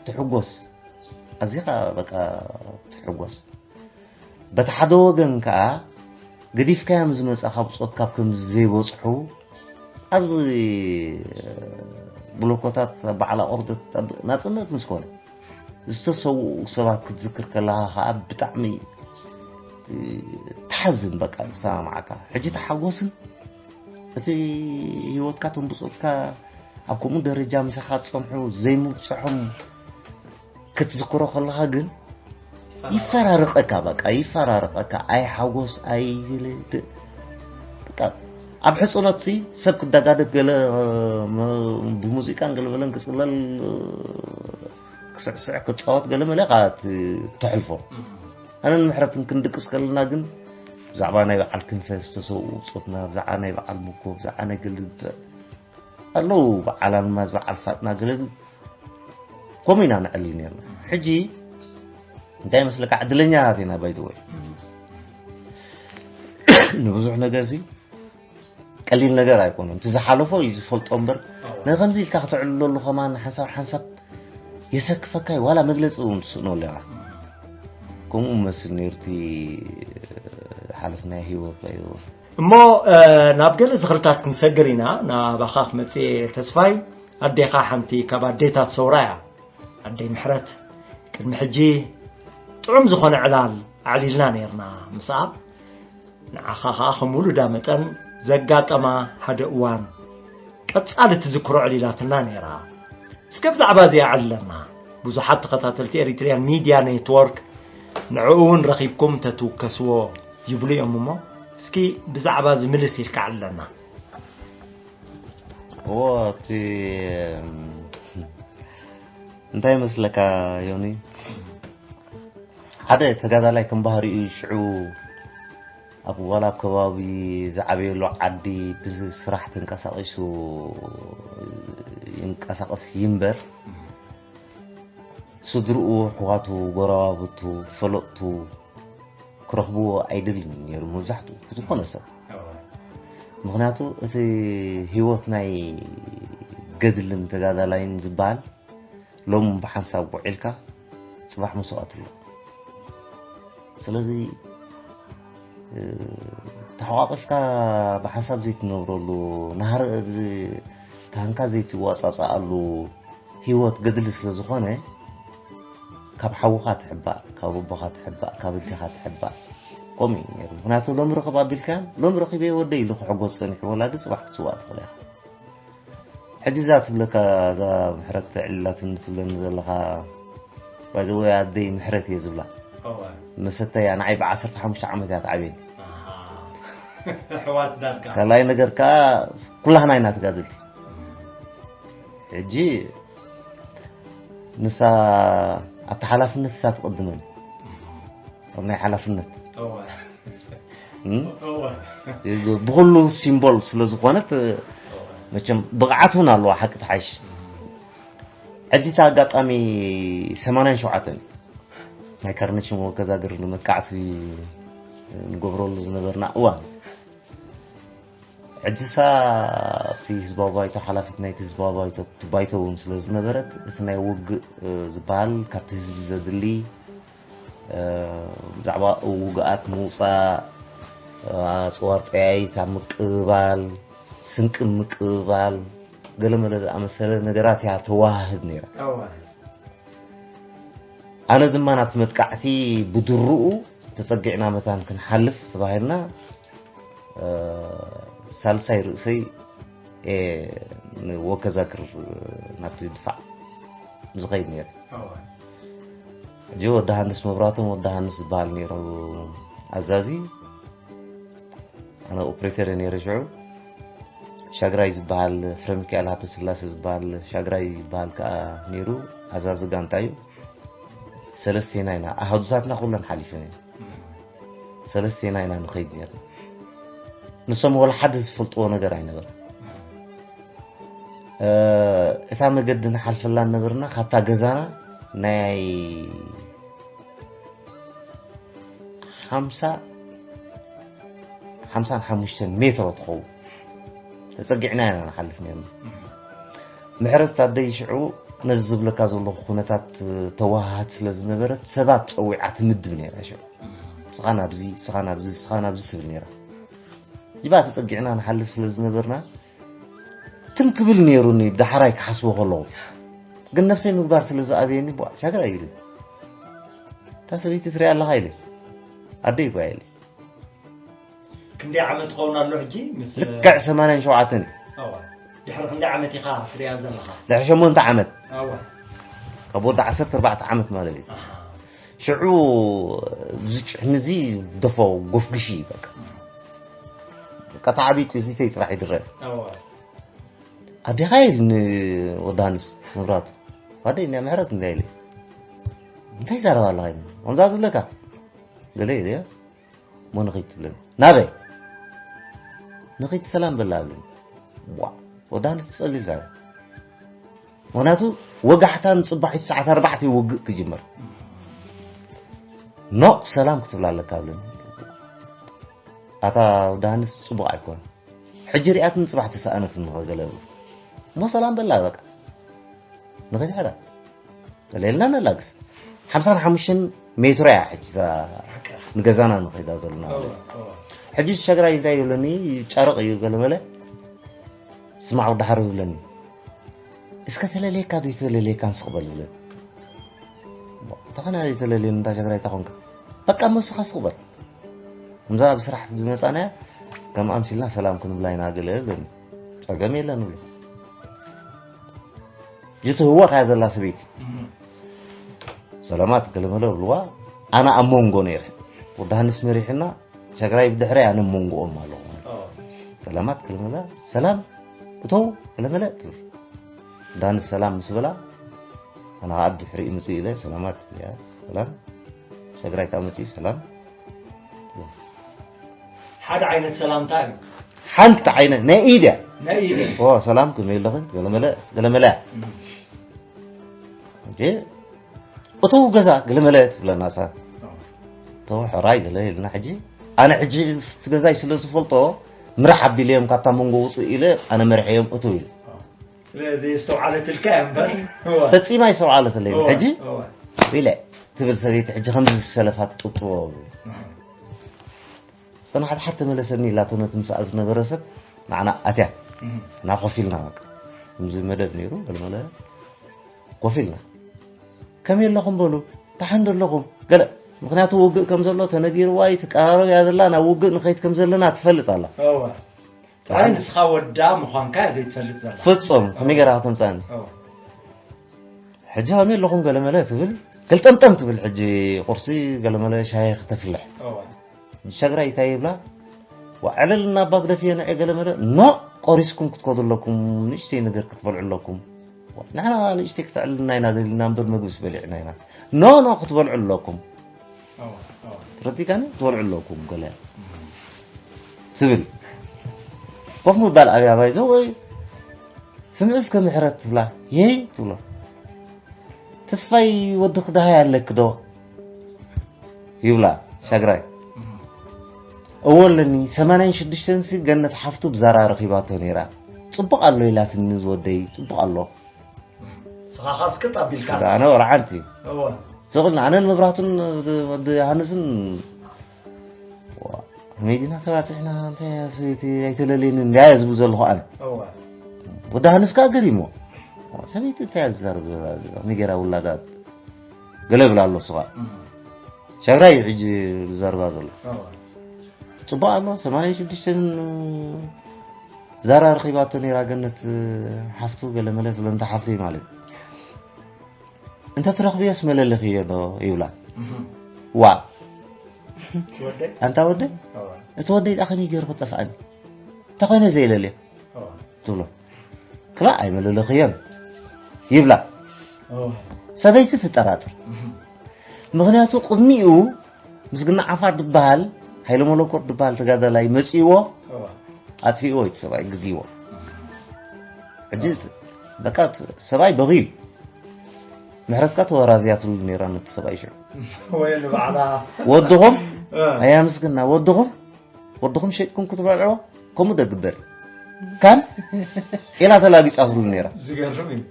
ትሕጎስ፣ ኣዚኻ በቃ ትሕጎስ። በቲ ሓደ ወገን ከዓ ገዲፍካዮም ዝመፃኻ ብፆት ካብ ከምዚ ዘይበፅሑ ኣብዚ ብሎኮታት በዓል ኣቑርደት ናፅነት ምስ ኮነ ዝተሰውኡ ሰባት ክትዝክር ከለኻ ከዓ ብጣዕሚ ትሓዝን። በቃ ዝሰማማዓካ ሕጂ ተሓጎስን እቲ ህይወትካ፣ እቶም ብጾትካ ኣብ ከምኡ ደረጃ ምሳኻ ዝጸንሑ ዘይምብጽሖም ክትዝክሮ ከለኻ ግን ይፈራርቐካ፣ በቃ ይፈራርቐካ። ኣይ ሓጎስ፣ ኣይ፣ በቃ ኣብ ሕጽኖት ሲ ሰብ ክደጋደግ፣ ገለ ብሙዚቃን ገለ በለን ክጽለል፣ ክስዕስዕ ክጻወት ገለ መለ ኢኻ ትሕልፎ። ኣነን ምሕረትን ክንድቅስ ከለና ግን ብዛዕባ ናይ በዓል ክንፈ ዝተሰውኡ ብጾትና፣ ብዛዕባ ናይ በዓል ምኮ፣ ብዛዕባ ናይ ገለ ኣለዉ፣ በዓል ኣልማዝ፣ በዓል ፋጥና፣ ገለ ግን ከምኡ ኢና ነዕልል ነርና። ሕጂ እንታይ ይመስለካ፣ ዕድለኛታት ኢና። ባይዘወይ ንብዙሕ ነገር ሲ ቀሊል ነገር ኣይኮነን። እቲ ዝሓለፎ እዩ ዝፈልጦ እምበር፣ ንከምዚ ኢልካ ከተዕልለሉ ከማን ሓንሳብ ሓንሳብ የሰክፈካ እዩ። ዋላ መግለፂ እውን ትስእነሉ ኢኻ። ከምኡ መስል ነይሩ እቲ ሓለፍናዮ ህይወት እዩ። እሞ ናብ ገለ ዝኽርታት ክንሰግር ኢና። ናባኻ ክመጽእ ተስፋይ፣ ኣዴኻ ሓንቲ ካብ ኣዴታት ሰውራ እያ። ኣደይ ምሕረት፣ ቅድሚ ሕጂ ጥዑም ዝኾነ ዕላል ኣዕሊልና ነይርና ምስኣ፣ ንዓኻ ኸኣ ከም ውሉዳ መጠን ዘጋጠማ ሓደ እዋን ቀጻሊ ትዝክሮ ኣዕሊላትና ነይራ። እስከ ብዛዕባ እዚኣ ኣዕልለና። ብዙሓት ተኸታተልቲ ኤሪትሪያን ሚድያ ኔትወርክ ንዕኡ እውን ረኺብኩም ተትውከስዎ ይብሉ እዮም እሞ፣ እስኪ ብዛዕባ እዚ ምልስ ኢልካ ኣዕልለና። እዎ፣ እቲ እንታይ ይመስለካ ዮኒ፣ ሓደ ተጋዳላይ ከም ባህሪኡ ሽዑ ኣብ ዋላ ኣብ ከባቢ ዝዓበየሉ ዓዲ ብስራሕ ተንቀሳቒሱ ይንቀሳቐስ ይንበር፣ ስድርኡ፣ ኣሕዋቱ፣ ጎረባብቱ፣ ፈለጥቱ ክረኽብዎ ኣይደልን ነይሩ መብዛሕትኡ ዝኾነ ሰብ። ምኽንያቱ እቲ ህይወት ናይ ገድልን ተጋዳላይን ዝበሃል ሎም ብሓንሳብ ውዒልካ ጽባሕ መስዋእቲ ኣሎ። ስለዚ ተሓቋቂፍካ ብሓንሳብ ዘይትነብረሉ፣ ናህሪ ታንካ ዘይትዋጻጻኣሉ ህይወት ገድሊ ስለ ዝኾነ፣ ካብ ሓውኻ ትሕባእ፣ ካብ ኣቦኻ ትሕባእ፣ ካብ ኣዴኻ ትሕባእ። ከምኡ እዩ ነይሩ። ምኽንያቱ ሎሚ ረኽብ ኣቢልካዮም፣ ሎሚ ረኺበ ወደይ ኢሉ ክሕጎስ ጸኒሑ፣ ወላዲ ጽባሕ ክትስዋእ ትኽእል ኢኻ። ሕጂ እዛ ትብለካ፣ እዛ ምሕረት ዕልላትኒ ትብለኒ ዘለኻ፣ ባይዘወይ ኣደይ ምሕረት እየ ዝብላ። መሰተያ ንዓይ ብዓሰርተ ሓሙሽተ ዓመት እያ ትዓብየኒ። ኣሓ። ኣሕዋት ዳርጋ። ካልኣይ ነገር ከኣ ኩላህና ኢና ተጋደልቲ። ሕጂ ንሳ ኣብቲ ሓላፍነት ንሳ ትቕድመኒ። ኣብ ናይ ሓላፍነት። እወ። እም? እወ። ብኹሉ ሲምቦል ስለ ዝኾነት፣ መቸም ብቕዓት እውን ኣለዋ፣ ሓቂ ትሓይሽ። ሕጂ እቲ ኣጋጣሚ ሰማንያን ሸውዓተን ናይ ካርነሽም ወከዛግር ንመጥቃዕቲ ንገብረሉ ዝነበርና እዋን፣ ሕጂ እሳ ኣብቲ ህዝባዊ ባይቶ ሓላፊት ናይቲ ህዝባዊ ባይቶ፣ እቲ ባይቶ እውን ስለ ዝነበረት፣ እቲ ናይ ውግእ፣ እ፣ ዝበሃል ካብቲ ህዝቢ ዘድሊ፣ እ፣ ብዛዕባ ውግኣት ምውጻእ፣ እ፣ ኣጽዋር ጠያይት ኣብ ምቅብባል፣ ስንቂ ምቅብባል፣ ገለመለ ዝኣመሰለ ነገራት እያ ተወሃህድ ነይራ። እወ። ኣነ ድማ ናብቲ መጥቃዕቲ ብድርኡ ተጸጊዕና መታን ክንሓልፍ ተባሂልና፣ እ፣ ሳልሳይ ርእሰይ፣ እ፣ ንወከዛግር ናብቲ ድፋዕ ዝኸይድ ነይረ። እወ። ሕጂ ወዲ ሃንስ መብራቶም፣ ወዲ ሃንስ ዝበሃል ነይሩ ኣዛዚ። ኣነ ኦፕሬተር እየ ነይረ ሽዑ። ሻግራይ ዝበሃል፣ ፍረ ሚካኤል ሃብተስላሴ ዝበሃል ሻግራይ ዝበሃል ከኣ ነይሩ፣ ኣዛዚ ጋንታ እዩ። ሰለስቴና ኢና፣ ኣሃዱታትና ኩለን ሓሊፈን እየን። ሰለስቴና ኢና ንኸይድ ነይርና። ንሶም ወላ ሓደ ዝፈልጥዎ ነገር ኣይነበረን። እ፣ እታ መገዲ ንሓልፈላ ነበርና፣ ካብታ ገዛና ናይ ሓምሳ፣ ሓምሳን ሓሙሽተን ሜትሮ ትኸውን ተጸጊዕና ኢና ንሓልፍ ነርና። ምሕረት ኣደይ ሽዑ ነዚ ዝብለካ ዘለኹ ኩነታት ተወሃሃድ ስለ ዝነበረት ሰባት ጸዊዓ ትምድብ ነይራ ሽዑ። ስኻ ናብዚ፣ ስኻ ናብዚ፣ ስኻ ናብዚ ትብል ነይራ። ይባ ተጸጊዕና ንሓልፍ ስለ ዝነበርና ትም ክብል ነይሩኒ ብዳሕራይ ክሓስቦ ከለኹ። ግን ነብሰይ ምግባር ስለ ዝኣብየኒ ቧ ሻገር ኣይብል። እታ ሰበይቲ ትሪኣ ኣለኻ ኢለ። ኣደይ ጓ ኢለ። ክንደይ ዓመት ክኸውን ኣሎ ሕጂ? ምስ ልክዕ ሰማንያን ሸውዓተን እዩ። ኣዋ ድሕሪ ክንደይ ዓመት ኢኻ ትሪኣ ዘለኻ? ድሕሪ ሸሞንተ ዓመት ኣዋ ካብ ወዲ ዓሰርተ ኣርባዕተ ዓመት ማለት እዩ። ኣሃ። ሽዑ እዚ ጭሕሚ እዚ ደፎ ጎፍግሽ እዩ በቃ። በቃ ተዓቢጡ እዚ ተይ ጥራሕ ይድረ። ኣዋ ኣዴኻ ኢልኒ ወዲ ሃንስ መብራቱ። ዋደይ እንድያ ምሕረት እንድያ ኢለ። እንታይ ይዛረብ ኣለኻ ኢልኒ። ከምዛ ዝብለካ ገለ ኢለ እሞ ንኸይድ ትብለኒ። ናበይ? ንኸይድ ሰላም በላ ኣብለኒ። ዋ ወዲ ሃንስ ትጸልል ዛረብ። ምክንያቱ ወጋሕታ ንጽባሒቱ ሰዓት ኣርባዕተ እዩ ውግእ ክጅመር። ኖ ሰላም ክትብል ኣለካ ኣብለኒ። ኣታ ወዲ ሃንስ ጽቡቕ ኣይኮን። ሕጂ ሪኣትን ጽባሕ ተሰኣነት ንኸገለ እሞ ሰላም በላ በቃ። ንኸይድ ሓዳ ተለልና ነላግስ ሓምሳን ሓሙሽተን ሜትሮ እያ ሕጂ እዛ ንገዛና ንኸይዳ ዘለና ማለት እዩ። ሕጂ ሸግራይ እንታይ ይብለኒ? ጨረቕ እዩ ገለመለ ስማዕ ወዳሓር ይብለኒ። እስከ ተለለየካ ዘይተለለየካ ንስቕ በል ይብለኒ። ተኸና ዘይተለለየ እንዳ ሸግራይ ተኾንካ በቃ እሞ እስኻ ስቕ በል። ከምዛ ኣብ ስራሕ ዝመጻናያ ከም ኣምሲልና ሰላም ክንብላ ኢና ገለ ይብለኒ። ጸገም የለን ይብሎ። ጅቱ ህዋ ከያ ዘላ ሰበይቲ ሰላማት ገለመለ ብልዋ። ኣነ ኣብ መንጎ ነይረ። ወዲ ሃንስ መሪሕና ሸግራይ ብድሕሪ ኣነ መንጎኦም ኣለኹ። ሰላማት ገለመለ ሰላም እተው ገለመለ ትብል። ወዲ ሃንስ ሰላም ምስ በላ ኣነ ኣብ ድሕሪኡ ምጽእ ኢለ ሰላማት እያ ሰላም ሸግራይ ካብ መጽኡ ሰላም ሓደ ዓይነት ሰላምታ እዩ። ሓንቲ ዓይነት ናይ ኢድ እያ። ናይ ኢድ ኦ ሰላም ከመይ ኣለኽን ገለመለ ገለመለ እያ። እንዴ እተው ገዛ ገለመለ ትብለና ሳ እተው ሕራይ ገለ ኢልና ሕጂ ኣነ ሕጂ እቲ ገዛይ ስለ ዝፈልጦ ምራሕ ኣቢለዮም ካብታ መንጎ ውፅእ ኢለ ኣነ መርሐዮም እተው ኢለ ስለዚ ዝተውዓለትልካ እያ እምበር ፈጺማ ይስተውዓለትለይ ሕጂ ኢለ ትብል ሰበይቲ ሕጂ ከምዚ ዝሰለፋት ጥጥዎ ጽናሓት ሓር ተመለሰኒ ኢላቶ ነቲ ምስኣ ዝነበረ ሰብ ንዓና ኣትያ እና ኮፍ ኢልና በቃ ከምዚ መደብ ነይሩ ገለመለ ኮፍ ኢልና ከመይ ኣለኹም በሉ ታሓንዶ ኣለኹም ገለ ምክንያቱ ውግእ ከም ዘሎ ተነጊርዋ እዩ ትቀራረብ እያ ዘላ ናብ ውግእ ንኸይድ ከም ዘለና ትፈልጥ ኣላ እዋ ጥራይ ንስኻ ወዳ ምዃንካ እያ ዘይትፈልጥ ዘላ ፍጹም ከመይ ገራ ከተምፃኒ እዋ ሕጂ ከመይ ኣለኹም ገለመለ ትብል ገልጠምጠም ትብል ሕጂ ቁርሲ ገለመለ ሻሂ ክተፍልሕ እዋ ሸግራይ እንታይ ይብላ ዋዕለል እናባ ግደፍዮ ንዐ ገለመለ ኖ ቆሪስኩም ክትከዱ ኣለኩም ንእሽተይ ነገር ክትበልዑ ኣለኩም ንሕና ንእሽተይ ክትዕልና ኢና ደሊና እምበር መግብስ በሊዕና ኢና ኖ ኖ ክትበልዑ ኣለኩም እዋ እዋ ተረዲካኒ ክትበልዑ ኣለኩም ገለ ትብል ኮፍ ምባል ኣብያ ባይዘ ወይ ስምዒ እስከ ምሕረት ትብላ የይ ትብሎ ተስፋይ ወዲ ክዳሃይ ኣለክ ዶ ይብላ ሻግራይ እዎ ኣለኒ ሰማንያን ሽዱሽተን ሲ ገነት ሓፍቱ ብዛራ ረኺባቶ ነይራ ጽቡቕ ኣሎ ኢላትኒ ዝወደይ ጽቡቕ ኣሎ ስኻ ኻስክጥ ኣቢልካ ኣነ ወርዓንቲ እዎ ስቕልና ኣነን መብራቱን ወዲ ሃንስን ዋ፣ መይዲና ተባፅሕና እንታይ እያ ሰበይቲ ኣይተለለየኒ እንዳ እየ ዝብል ዘለኹ ኣነ እዎ ወዲ ሃንስ ከዓ ገሪሞ ሰበይቲ እንታይ እያ ዝዛረብ ዘላ እዚኣ? ከመይ ገይራ ውላዳ ገለ ይብል ኣሎ እሱ ከዓ ሸግራይ እዩ ሕጂ ዝዛርባ ዘሎ እዎ ፅቡቅ ኣሎ ሰማንያን ሽዱሽተን ዛራ ረኺባቶ ነይራ ገነት ሓፍቱ ገለ መለ ትብሎ እንተ ሓፍተይ ማለት እዩ እንተ ትረኽብዮስ መለለኽዮ ዶ ይብላ ዋ ወደይ ኣንታ ወደይ እዎ እቲ ወደይ ዳ ከመይ ገይሩ ክጠፍኣኒ እንተ ኮይነ ዘየለልዮ እዎ ትብሎ ክላ ኣይመለለኽዮን ይብላ እዎ ሰበይቲ ትጠራጥር ምኽንያቱ ቅድሚኡ ምስግና ዓፋር ዝበሃል ሃይለ መለኮት ዝበሃል ተጋዳላይ መፂእዎ እዎ ኣጥፊእዎ እቲ ሰብኣይ ግግይዎ ሕጂ በቃ ሰብኣይ በኺዩ ምሕረትካ ተወራዝያትሉ ነይራ ነቲ ሰብኣይ ሽዑ ወይ ንባዕላ ወድኹም እ፣ ኣያ ምስግና ወድኹም ወድኹም ሸይጥኩም ክትበልዕዎ ከምኡ ደግበር ካን ኢላ ተላጊጻትሉ ነይራ ዝገርም እዩ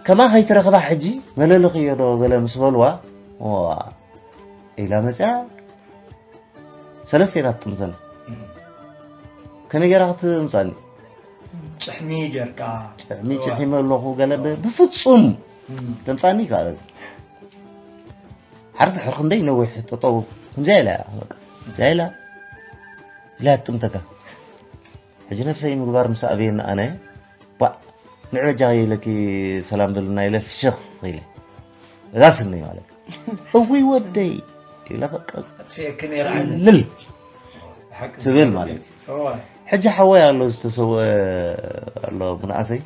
ከማ ከይትረኽባ ሕጂ መለለኽዮ ዶ ገለ ምስ በልዋ ዋ ኢላ መፅያ ሰለስተ ኢና ትጥምተን ከመይ ገይራ ክትምፃኒ ጭሕሚ ጌርካ ጭሕሚ ጭሒመ ኣለኹ ገለ ብ- ብፍፁም እም፣ ተምፃኒ ይከኣለኒ ሓደ ድሕሪ ክንደይ ነዊሕ ጠጠው ከምዚያ ኢላ እያ በቃ እዚኣ ኢላ ኢላ ትጥምተካ። ሕጂ ነብሰይ ምግባር ምስ ኣበየኒ ኣነ፣ ባ፣ ንዕበጃ ኢለኪ ሰላም በልና ኢለ ፍሽኽ ኢለ። እዛ ስኒ ማለት። እውይ ወደይ ኢላ በቃ ኣጥፊኤኪ ነይረ። ልል ሓቂ ትብል ማለት እዩ። እዋ። ሕጂ ሓወይ ኣሎ ዝተሰወ ኣሎ ምንኣሰይ።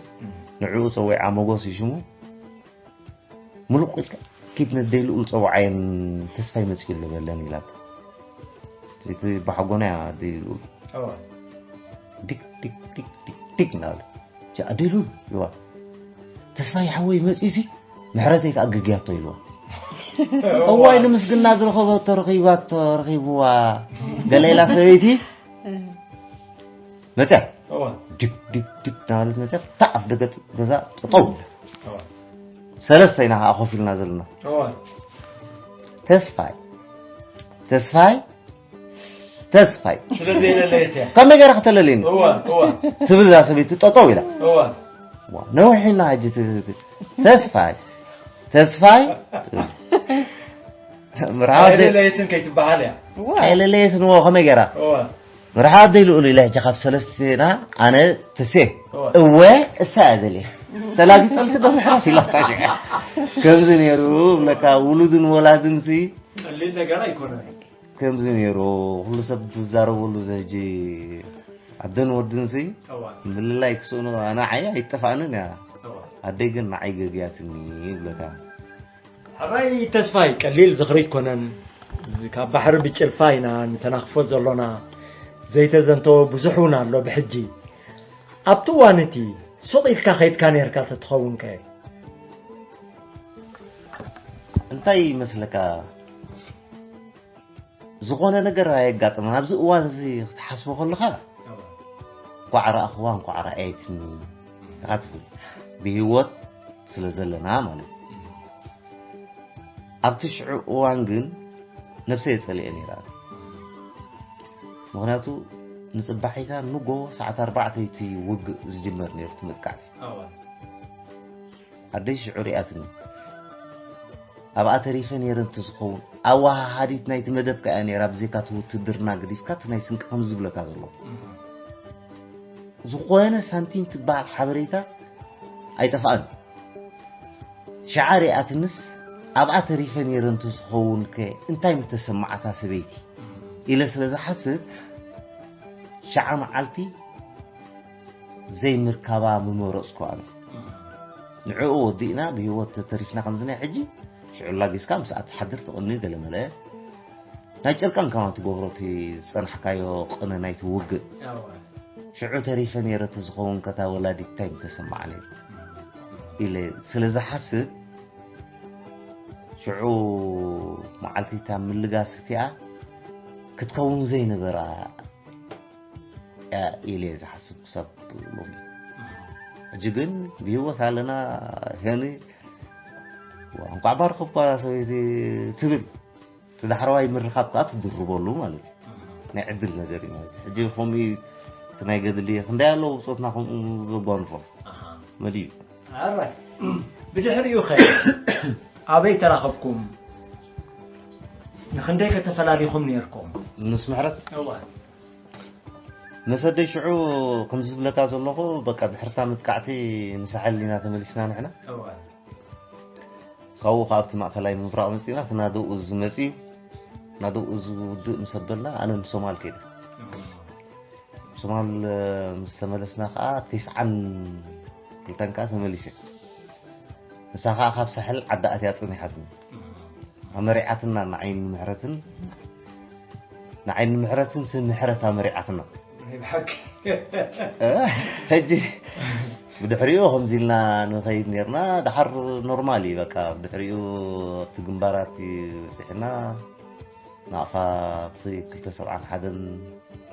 ንዕኡ ጸዊዓ ሞጎስ እዩ ሽሙ። ምሉቕ ኢልካ ኪድ ነደይ ልኡል ጸውዓየን ተስፋይ መጺኡ ኣሎ በለን ኢላታ። እቲ ባሕጎና እያ ኣደይ ልኡል። እዋ። ዲክ ዲክ ዲክ ዲክ ዲክ እናበለ። ጃ ኣደይ ልኡል ኢልዋ። ተስፋይ ሓወይ መጺኡሲ ምሕረተይ ከኣ ገግያቶ ኢልዋ። እዋይ ንምስግና ዝረኸበቶ ረኺባቶ ረኺብዋ። ገለ ኢላ ሰበይቲ መጽያ። እዋ። ድግ ድግ ድግ እናበለት መጽያ። ታዕ ኣፍ ደገ ገዛ ጠጠው። እዋ። ሰለስተ ኢና ከዓ ኮፍ ኢልና ዘለና። እዋ። ተስፋይ፣ ተስፋይ፣ ተስፋይ። ስለ ዘይለለየት እያ። ከመይ ገይራ ከተለልየኒ? እዋ፣ እዋ። ትብል እዛ ሰበይቲ ጠጠው ኢላ። እዋ። ዋ፣ ነዊሕ ኢልና ሕጂ ት-፣ ት-፣ ተስፋይ፣ ተስፋይ። ምርሓ ወደ-፣ ኣይለለየትን ከይትበሃል እያ። ዋ። ኣይለለየትን እዎ፣ ከመይ ገይራ? እዋ። ምርሓ ወደይ ልኡል ኢለ ሕጂ ካብ ሰለስቴና ኣነ ተሴ። እዋ። እወ፣ እሳ እያ ደልየ። ተላጊጸልቲ ዶ ምሕረት ኢላታ ሽዓ። ከምዚ ነይሩ፣ ብለካ ውሉድን ወላድን ሲ ቀሊል ነገር ኣይኮነን። ከምዚ ነይሩ፣ ኩሉ ሰብ ዝዛረበሉ እዚ ሕጂ ኣደን ወድን ሲ እዋ። ምልላይ ክስእኑ፣ ኣነ ዓይ ኣይጠፋእንን እያ። እዋ። ኣደይ ግን ንዓይ ገግያትኒ ይብለካ። ሕራይ ተስፋይ፣ ቀሊል ዝኽሪ ኣይኮነን። ካብ ባሕሪ ብጭልፋ ኢና ንተናኽፎ ዘሎና። ዘይተዘንተወ ብዙሕ እውን ኣሎ ብሕጂ። ኣብቲ እዋን እቲ ሱቕ ኢልካ ከይድካ ነይርካ ተትኸውን ከ? እንታይ ይመስለካ? ዝኾነ ነገር ኣየጋጥምን። ኣብዚ እዋን እዚ ክትሓስቦ ከለኻ፣ እዋ። እንኳዕ ረኣኽዋ፣ እንኳዕ ረኣየትኒ ኢኻ ትብል። ብህይወት ስለ ዘለና ማለት እዩ። ኣብቲ ሽዑ እዋን ግን ነብሰይ የጸልኤ ነይራ። ምኽንያቱ ንጽባሒታ ንጎ ሰዓት ኣርባዕተ እቲ ውግእ ዝጅመር ነይሩ፣ እቲ መጥቃዕቲ። እዋ። ኣደይ ሽዑ ሪኣትኒ። ኣብኣ ተሪፈ ነይረ እንተዝኸውን፣ ኣወሃሃዲት ናይቲ መደብ ከኣ ነይራ፣ ብዘይካ እቲ ውትድርና ገዲፍካ እቲ ናይ ስንቂ ከም ዝብለካ ዘሎ። እህ። ዝኾነ ሳንቲም ትበሃል ሓበሬታ ኣይጠፍኣን። ሽዓ ሪኣትንስ፣ ኣብኣ ተሪፈ ነይረ እንተዝኸውንከ እንታይ ምተሰማዓታ ሰበይቲ? ኢለ ስለ ዝሓስብ፣ ሽዓ መዓልቲ ዘይምርካባ ምመረጽኩ ኣነ። ንዕኡ ወዲእና ብህይወት ተተሪፍና ከምዚ ናይ ሕጂ፣ ሽዑ ላጊስካ ምስኣ ትሓድር ትቕኒ ገለመለ። ናይ ጨርቃን ከማን ትገብሮ እቲ ዝጸናሕካዮ ቅነ ናይቲ ውግእ። እዋ። ሽዑ ተሪፈ ነይረ ተዝኸውን ከታ ወላዲት እንታይ ምተሰማዓ ነይሩ? ኢለ ስለ ዝሓስብ፣ ሽዑ መዓልቲ እታ ምልጋስ እቲኣ ክትከውን ዘይነበራ እያ ኢለ እየ ዝሓስብ ክሳብ ሎሚ። ሕጂ ግን ብህይወት ኣለና፣ ሄኒ፣ ዋ፣ እንቋዕ ባረኸኳ ሰበይቲ ትብል። እቲ ዳሕረዋይ ምርኻብ ከኣ ትድርበሉ ማለት እዩ። ናይ ዕድል ነገር እዩ ማለት እዩ። ሕጂ ከምኡ እዩ እቲ ናይ ገድሊ፣ ክንደይ ኣለዉ ብጾትና ከምኡ ዘጓንፎም። ኣኻ። መሊኡ። ኣራይ። ብድሕሪኡ ኸ ኣበይ ተራኸብኩም? ንኽንደይ ከ ተፈላሊኹም ነይርኩም? ምስ ምሕረት? እዋ። መሰደይ ሽዑ ከምዚ ዝብለካ ዘለኹ፣ በቃ ድሕርታ መጥቃዕቲ ንሳሕል ኢና ተመሊስና ንሕና። እዋ። ካብኡ ከኣ ኣብቲ ማእከላይ ምብራቕ መጺእና፣ እቲ ናደኡ ዝመጽእ እዩ። ናደኡ ዝውድእ ምስ ኣበልና፣ ኣነ ንሶማል ከይደ። እዋ። ሶማል፣ እ፣ ምስ ተመለስና ከኣ፣ ተስዓን ክልተን ከኣ ተመሊሰ። ንሳ ከኣ ካብ ሳሕል ዓዲ ኣትያ ጸኒሓትኒ። ኣመሪዓትና ንዓይን ንምሕረትን፣ ንዓይን ንምሕረትን ስም ምሕረት ኣመሪዓትና። ናይ ብሓቂ። እ፣ ሕጂ ብድሕሪኡ ከምዚ ኢልና ንኸይድ ኔርና፣ ደሓር ኖርማል እዩ በቃ። ብድሕሪኡ ኣብቲ ግንባራት በጺሕና፣ ናቕፋ ኣብቲ ክልተ ሰብዓን ሓደን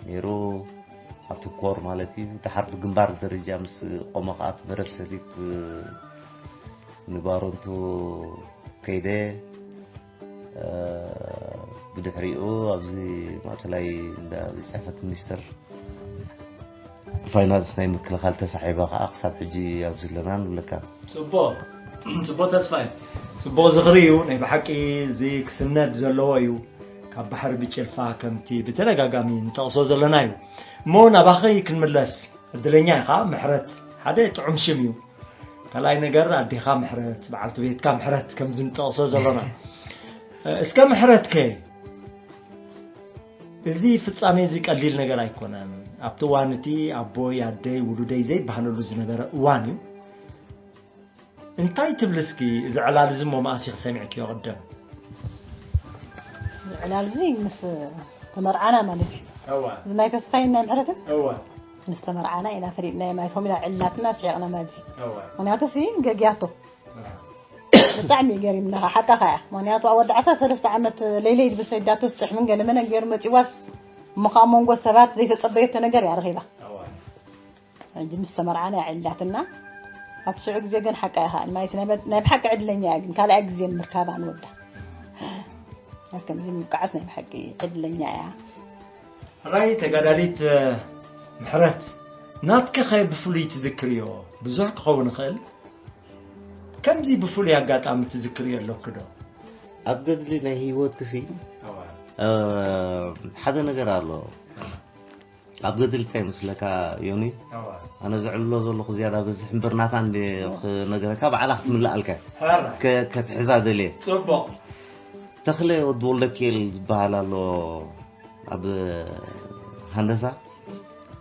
ነይሩ፣ ኣብቲ ኮር ማለት እዩ። ደሓር ብግንባር ደረጃ ምስ ቆመ ከኣ ኣብቲ መረብ ሰቲት ንባሮንቱ ከይደ። እ፣ ብድሕሪኡ ኣብዚ ማእከላይ እንዳ ቤት ጽሕፈት ሚኒስተር ፋይናንስ ናይ ምክልኻል ተሳሒበ ከኣ ክሳብ ሕጂ ኣብዚ ኣለና ንብለካ። ጽቡቕ፣ ጽቡቕ ተስፋይ። ጽቡቕ ዝኽሪ እዩ። ናይ ብሓቂ እዚ ክስነድ ዘለዎ እዩ። ካብ ባሕሪ ብጭልፋ ከምቲ ብተደጋጋሚ ንጠቕሶ ዘለና እዩ። እሞ ናባኸይ ክንምለስ። ዕድለኛ ኢኻ። ምሕረት ሓደ ጥዑም ሽም እዩ። ካልኣይ ነገር ኣዴኻ ምሕረት፣ በዓልቲ ቤትካ ምሕረት ከምዚ ንጠቕሶ ዘለና። እስከ ምሕረትከ፣ እዚ ፍጻሜ እዚ ቀሊል ነገር ኣይኮነን። ኣብቲ እዋን እቲ ኣቦይ፣ ኣደይ፣ ውሉደይ ዘይበሃለሉ ዝነበረ እዋን እዩ። እንታይ ትብሊ እስኪ? እዚ ዕላል እዚ እሞ መኣስ ኢኺ ሰሚዕክዮ ቅድም? እዚ ዕላል እዚ ምስ ተመርዓና ማለት እዩ። እዋ እዚ ናይ ተስፋይን ናይ ምሕረትን እዋ ምስ ተመርዓና ኢና ፈሊጥናዮም። ኣይሶም ኢና ዕላትና ስሒቕና ማለት እዩ። እዋ ምክንያቱ ሲ ገግያቶ ብጣዕሚ እዩ ገሪምና። ሓቃኻ እያ። ምክንያቱ ኣብ ወዲ ዓሰርተ ሰለስተ ዓመት ለይለይ ድብል ሰይዳቶ ስጭሕ ምን ገለ መነ ገይሩ መፂዋስ፣ እሞ ከዓ መንጎ ሰባት ዘይተፀበየቶ ነገር እያ ረኺባ። እዋ ሕጂ ምስ ተመርዓና እያ ዕላትና። ኣብ ሽዑ ግዜ ግን ሓቃ ኢኻ። ማለት ናይ በ- ናይ ብሓቂ ዕድለኛ እያ፣ ግን ካልኣይ ግዜ ንምርካባ ንወዳ። ኣብ ከምዚ ምብቃዓስ ናይ ብሓቂ ዕድለኛ እያ። ራይ ተጋዳሊት ምሕረት፣ ናትኪ ኸ ብፍሉይ ትዝክርዮ ብዙሕ ክኸውን ይኽእል። ከምዚ ብፍሉይ ኣጋጣሚ ትዝክርዮ ኣለኪ ዶ? ኣብ ገድሊ ናይ ህይወት ክሲ ሓደ ነገር ኣሎ። ኣብ ገድሊ እንታይ መስለካ ዮኒ? ኣነ ዝዕልሎ ዘለኹ ዝያዳ በዝሕ እምበር ናታ እንደ ክነገረካ ባዕላ ክትምልኣልካ ሕራይ ከ- ከትሕዛ ደልየ። ጽቡቕ ተኽለ ወዲ ወልደኪኤል ዝበሃል ኣሎ ኣብ ሃንደሳ።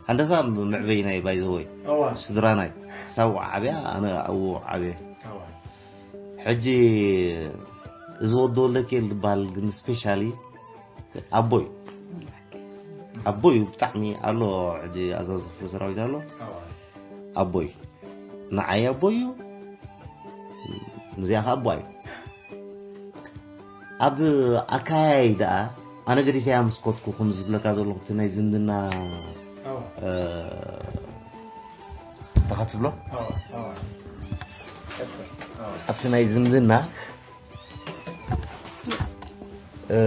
ሃንደሳ መዕበይናይ ባይዘወይ እዋ ስድራናይ። ሳው ዓብያ ኣነ ኣብኡ ዓብየ። እዋ ሕጂ እዚ ወዲ ወልደኪኤል ዝበሃል ግን ስፔሻሊ ኣቦይ ኣቦይ ብጣዕሚ ኣሎ። ሕጂ ኣዛዚ ክፍለ ሰራዊት ኣሎ። እዋ ኣቦይ ንዓይ ኣቦይ እዩ። ንዚኣ ከ ኣቦ እዩ። ኣብ ኣካያይ ደኣ ኣነ ገዲፈያ ምስ ኮድኩ ከም ዝብለካ ዘለኹ እቲ ናይ ዝምድና እዋ እ፣ እንታይ ትብሎ እዋ እዋ ቀጽል እዋ ኣብቲ ናይ ዝምድና እ፣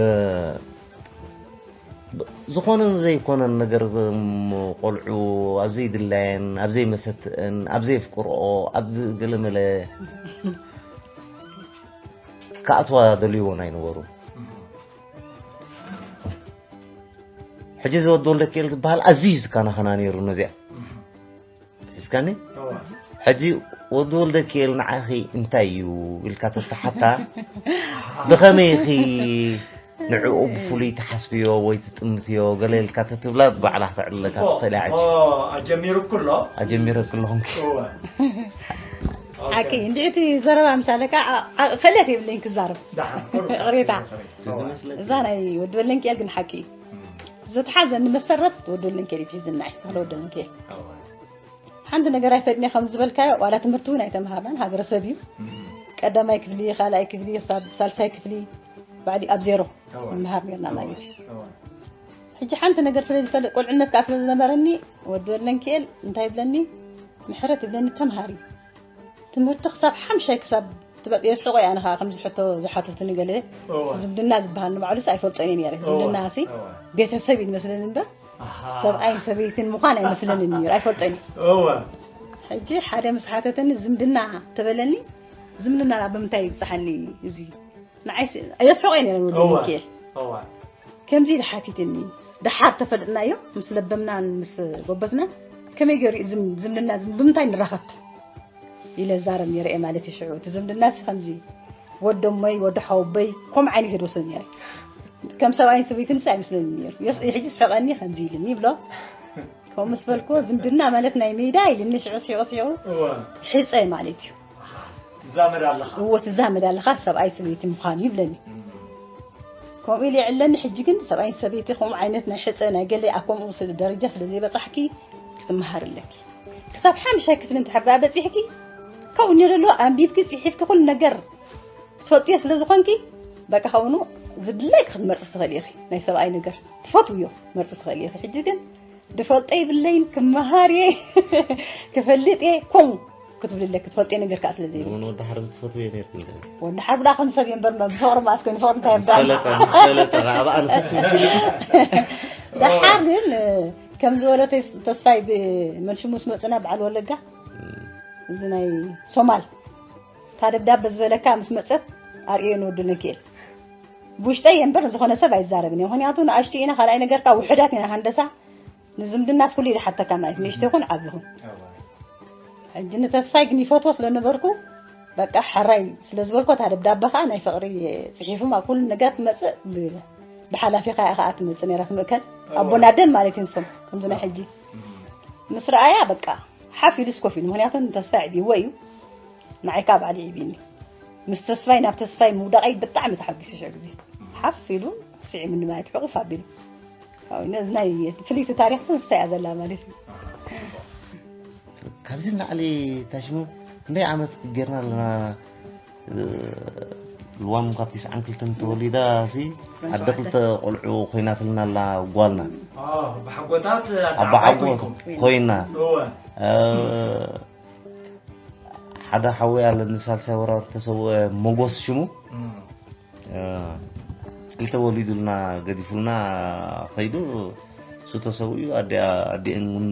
ዝኾነን ዘይኮነን ነገር ዘም- ቆልዑ ኣብ ዘይድላየን ኣብ ዘይመሰትአን ኣብ ዘይፍቅርኦ ኣብ ገለመለ ክኣትዋ ደልይዎን ኣይነበሩ። ሕጂ እዚ ወዲ ወልደኪኤል ዝበሃል ኣዝዩ ዝከናኸና ነይሩ ነዚኣ። እስካኒ እዋ ሕጂ ወዲ ወልደኪኤል ንዓኺ እንታይ እዩ ኢልካ ተተሓታ ብኸመይ ኢኺ ንዕኡ ብፍሉይ ትሓስብዮ ወይ ትጥምትዮ ገለ ኢልካ ተትብላ ባዕላ ክተዕልለካ ትኽእል እያ። ሕጂ ኣጀሚሩ ኩሎ ኣጀሚረ ክለኹምኪ እዋ ሓቂ እንድዕቲ ዘረባ ምሳለካ ፈለት የብለኝ ክዛረብ ደሓን ኩሉ ቅሬታ። እዚ መስለኪ እዛ ናይ ወዲ ወለንኪኤል ግን ሓቂ እዩ። ዝተሓዘኒ መሰረት ወዲ ወለንኪኤል ይትሒዝና እዩ። ተኽለ ወዲ ወለንኪኤል ሓንቲ ነገር ኣይፈጥነ ከም ዝበልካዮ ዋላ ትምህርቲ እውን ኣይተምሃርናን ሃገረሰብ እዩ። ቀዳማይ ክፍሊ ካልኣይ ክፍሊ ሳብ ሳልሳይ ክፍሊ ባዕሊ ኣብ ዜሮ ንመሃር ነርና ማለት እዩ። ሕጂ ሓንቲ ነገር ስለ ዝፈልጥ ቁልዕነት ከዓ ስለ ዝነበረኒ ወዲ ወለንኪኤል እንታይ ይብለኒ ምሕረት ይብለኒ ተምሃሪ ትምህርቲ ክሳብ ሓምሻይ ክሳብ ትበ- የስሕቆ እያ ንኻ ከምዚ ሕቶ ዝሓተትኒ ገለ ዝምድና ዝበሃል ንባዕሉስ ኣይፈልጦን እየ ነይረ። ዝምድና ሲ ቤተሰብ እዩ ዝመስለኒ እምበር ሰብኣይን ሰበይትን ምዃን ኣይመስለንን ነይሩ ኣይፈልጦን እዩ። እወ ሕጂ ሓደ ምስ ሓተተኒ ዝምድና ተበለኒ ዝምድና ናብ ብምንታይ ይብፅሓኒ እዚ ንዓይ የስሕቆ እየ ነይረ ንወዲ እወ ሚካኤል እወ ከምዚ ኢሉ ሓቲትኒ ደሓር ተፈለጥናዮ ምስ ለበምናን ምስ ጎበዝናን ከመይ ገይሩ እዩ ዝም- ዝምድና ዝም- ብምንታይ ንራኸብ ኢለ ዛረብ ነይረ እየ ማለት እዩ ሽዑ እቲ ዝምድና ሲ ከምዚ ወደሞይ ወዲ ሓወቦይ ከምኡ ዓይነት እየ ዝወስድ ነይረ ከም ሰብኣይን ሰበይትን ሲ ኣይመስለኒ ነይሩ የስ- ሕጂ ስሕቀኒ ከምዚ ኢልኒ ይብሎ ከምኡ ምስ በልክዎ ዝምድና ማለት ናይ ሜዳ ኢልኒ ሽዑ ስሒቑ ስሒቑ እወ ሕፀ ማለት እዩ ትዛመድ ኣለኻ እዎ ትዛመድ ኣለኻ ሰብኣይ ሰበይቲ ምዃን እዩ ይብለኒ ከምኡ ኢሉ የዕለኒ ሕጂ ግን ሰብኣይን ሰበይቲ ከምኡ ዓይነት ናይ ሕፀ ናይ ገለ ኣብ ከምኡ ስለ ደረጃ ስለ ዘይበፃሕኪ ክትመሃር ኣለኪ ክሳብ ሓምሻይ ክፍሊ እንድሕር ደኣ በፂሕኪ ካብኡ እኒኦ ዘሎ ኣንቢብኪ ፅሒፍኪ ኩሉ ነገር ክትፈልጥዮ ስለ ዝኾንኪ በቃ ካብኡ ዝድለይኪ ክትመርፂ ትኽእሊ ኢኺ ናይ ሰብኣይ ነገር ትፈትውዮ መርፂ ትኽእሊ ኢኺ ሕጂ ግን ድፈልጦ ይብለይን ክመሃር እየ ክፈልጥ እየ ከምኡ ክትብሊ ኣለኪ ትፈልጥዮ ነገር ከዓ ስለ ዘይብልኪ እውን ወዲ ሓርቢ ትፈትውዮ ነርኪ እንተ ወዲ ሓርቢ ደኣ ከም ሰብ እየ እምበር ብፍቕሪ መኣስ ኮይኑ ፍቕሪ እንታይ ምስ ፈለጠ ምስ ፈለጠ ከዓ ኣብኣ ንፈስ መሲሉ ደሓር ግን ከም ዝበሎ ተስ- ተስፋይ ብመንሽሙ ምስ መፁና በዓል ወለጋ እዚ ናይ ሶማል እታ ደብዳበ ዝበለካ ምስ መፀት ኣርእዮ ንወዲ ለንክኤል ብውሽጠይ እየ እምበር ዝኾነ ሰብ ኣይዛረብን እየ። ምኽንያቱ ንኣሽቱ ኢና፣ ካልኣይ ነገርካ ውሑዳት ኢና። ሃንደሳ ንዝምድናስ ኩሉ ይሓተካ ማለት ንእሽቶ ይኹን ዓቢ ይኹን። ሕጂ ንተስፋይ ግን ይፈትዎ ስለነበርኩ በቃ ሕራይ ስለዝበልኮ እታ ደብዳበ ከዓ ናይ ፍቕሪ ጽሒፉ ኣብ ኩሉ ነገር ትመጽእ ብ- ብሓላፊኻ እያ ከዓ ትመጽእ ነይራ ትምእከል ኣቦን ኣደን ማለት እዩ። ንሶም ከምዚ ናይ ሕጂ ምስ ረኣያ በቃ ሓፍ ኢሉ ስኮፍ ኢሉ። ምኽንያቱ ንተስፋይ ዕብይዎ እዩ፣ ንዓይ ከዓ ባዕሊ ዕብይኒ። ምስ ተስፋይ ናብ ተስፋይ ምውዳቐይ ብጣዕሚ ተሓጒሱ ሽዑ ግዜ ሓፍ ኢሉ ስዒሙኒ ማለት ሕቑፍ ኣቢሉ። ነዚ ናይ ፍልይቲ ታሪኽ ንሳ እያ ዘላ ማለት እዩ። ካብዚ ንላዕሊ ታሽሙ ክንደይ ዓመት ጌርና ኣለና? ልዋም ካብ ትስዓን ክልተን ተወሊዳ ሲ ኣደ ክልተ ቆልዑ ኮይናትልና ኣላ ጓልና። ብሓጎታት ኣባሓጎ ኮይና ሓደ ሓወይ ኣለኒ ሳልሳይ ወራር ተሰውአ ሞጎስ ሽሙ ክልተ ወሊዱልና ገዲፉልና ኸይዱ እሱ ተሰዊኡ ኣዲኣ ኣዲአን እውን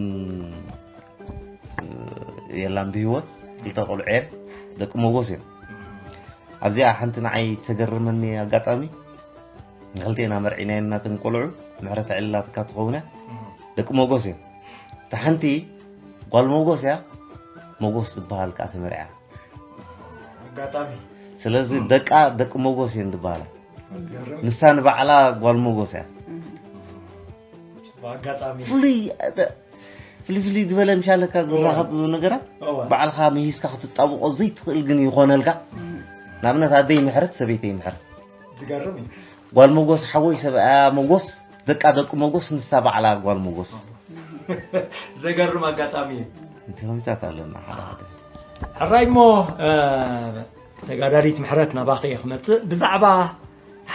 የላን ብህይወት ክልተ ቆልዑ እየን ደቂ ሞጎስ እዮም ኣብዚኣ ሓንቲ ንዓይ ተገርመኒ ኣጋጣሚ ንክልቴና መርዒናየን ናተን ቆልዑ ምሕረት ዕልላትካ ትኸውን እያ ደቂ ሞጎስ እዮም እታ ሓንቲ ጓል ሞጎስ እያ ሞጎስ ዝበሃል ከዓ ተመርዕያ ኣጋጣሚ ስለዚ ደቃ ደቂ ሞጎስ እየን ዝበሃላ ንሳ ንባዕላ ጓል ሞጎስ እያ ኣጋጣሚ ፍሉይ ፍልይ ፍልይ ዝበለ ምሻለካ ዝራኸብ ነገራት ባዕልኻ መሂዝካ ክትጣብቆ ዘይትኽእል ግን ይኾነልካ ንኣብነት ኣደይ ምሕረት ሰበይተይ ምሕረት ዝገርም እዩ ጓል መጎስ ሓወይ ሰብኣያ መጎስ ደቃ ደቂ መጎስ ንሳ ባዕላ ጓል መጎስ ዘገርም ኣጋጣሚ እዩ ተመምታት ኣለና ሓደ ሓደ ሕራይ እሞ ተጋዳሊት ምሕረት ናባኺ እየ ክመፅእ ብዛዕባ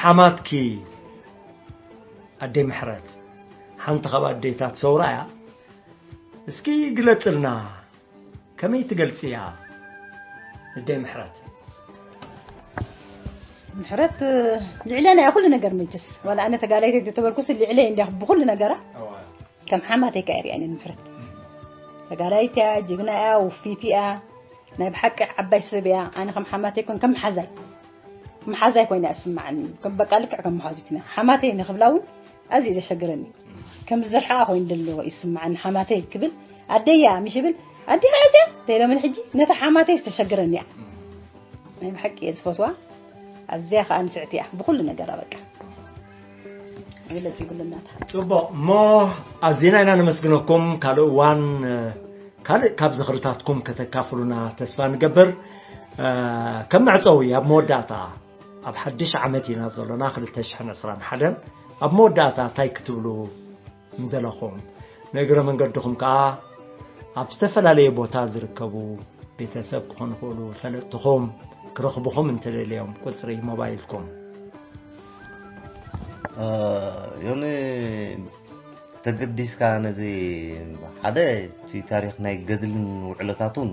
ሓማትኪ ኣደይ ምሕረት ሓንቲ ካብ ኣደይታት ሰውራ እያ እስኪ ግለፅልና ከመይ ትገልፅያ ኣደይ ምሕረት ምሕረት ልዕለና እያ ኩሉ ነገር መቸስ ዋላ ኣነ ተጋዳሊት ተተበልኩስ ልዕለይ እንዲያ ብኩሉ ነገራ ከም ሓማተይ ከ እያ ሪኣኒ ምሕረት ተጋዳሊት እያ ጅግና እያ ውፊት እያ ናይ ብሓቂ ዓባይ ሰብ እያ ኣነ ከም ሓማተይ ኮን ከም ሓዛይ ከም ሓዛይ ኮይና እያ ዝስማዓኒ ከም በቃ ልክዕ ከም መሓዙትና ሓማተይ ንክብላ እውን ኣዝዩ ዘሸግረኒ ከም ዝርሕቃ ኮይኑ ደለዎ ይስማዓኒ ሓማተይ ክብል ኣደያ ምሽ ብል ኣዲኻ እዚኣ ተይሎምን ሕጂ ነታ ሓማተይ ዝተሸግረኒ እያ ናይ ብሓቂ እየ ዝፈትዋ ኣዝያ ከዓ ንፍዕቲ እያ ብኩሉ ነገራ በቃ መግለፂ ይብሉ እናታ ፅቡቅ እሞ ኣዚና ኢና ነመስግነኩም ካልእ እዋን ካልእ ካብ ዝኽርታትኩም ከተካፍሉና ተስፋ ንገብር ከም መዕፀዊ ኣብ መወዳእታ ኣብ ሓድሽ ዓመት ኢና ዘሎና ክልተ ሽሕን ዕስራን ሓደን ኣብ መወዳእታ እንታይ ክትብሉ ምደለኹም ንእግረ መንገድኹም ከዓ ኣብ ዝተፈላለየ ቦታ ዝርከቡ ቤተሰብ ክኾኑ ይኽእሉ ፈለጥትኹም ክረኽብኹም እንተደልዮም ቁፅሪ ሞባይልኩም ዮኒ ተገዲስካ ነዚ ሓደ እቲ ታሪክ ናይ ገድልን ውዕለታቱን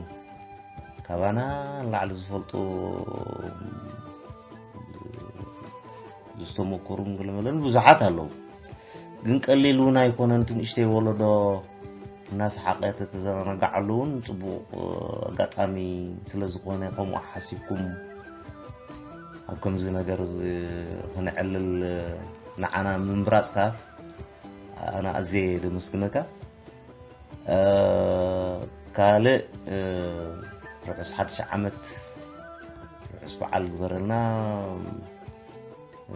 ካባና ንላዕሊ ዝፈልጡ ዝተመኮሩን ገለመለን ብዙሓት ኣለዉ ግን ቀሊል እውን ኣይኮነን እቲ ንእሽተይ ወለዶ እናሰሓቀ ተተዘናጋዓሉ እውን ፅቡቅ ኣጋጣሚ ስለዝኮነ ከምኡ ሓሲብኩም ኣብ ከምዚ ነገር ክነዕልል ንዓና ምምራፅካ ኣነ ኣዝየ ደመስግነካ ካልእ ርሑስ ሓድሽ ዓመት ርሑስ በዓል ግበረልና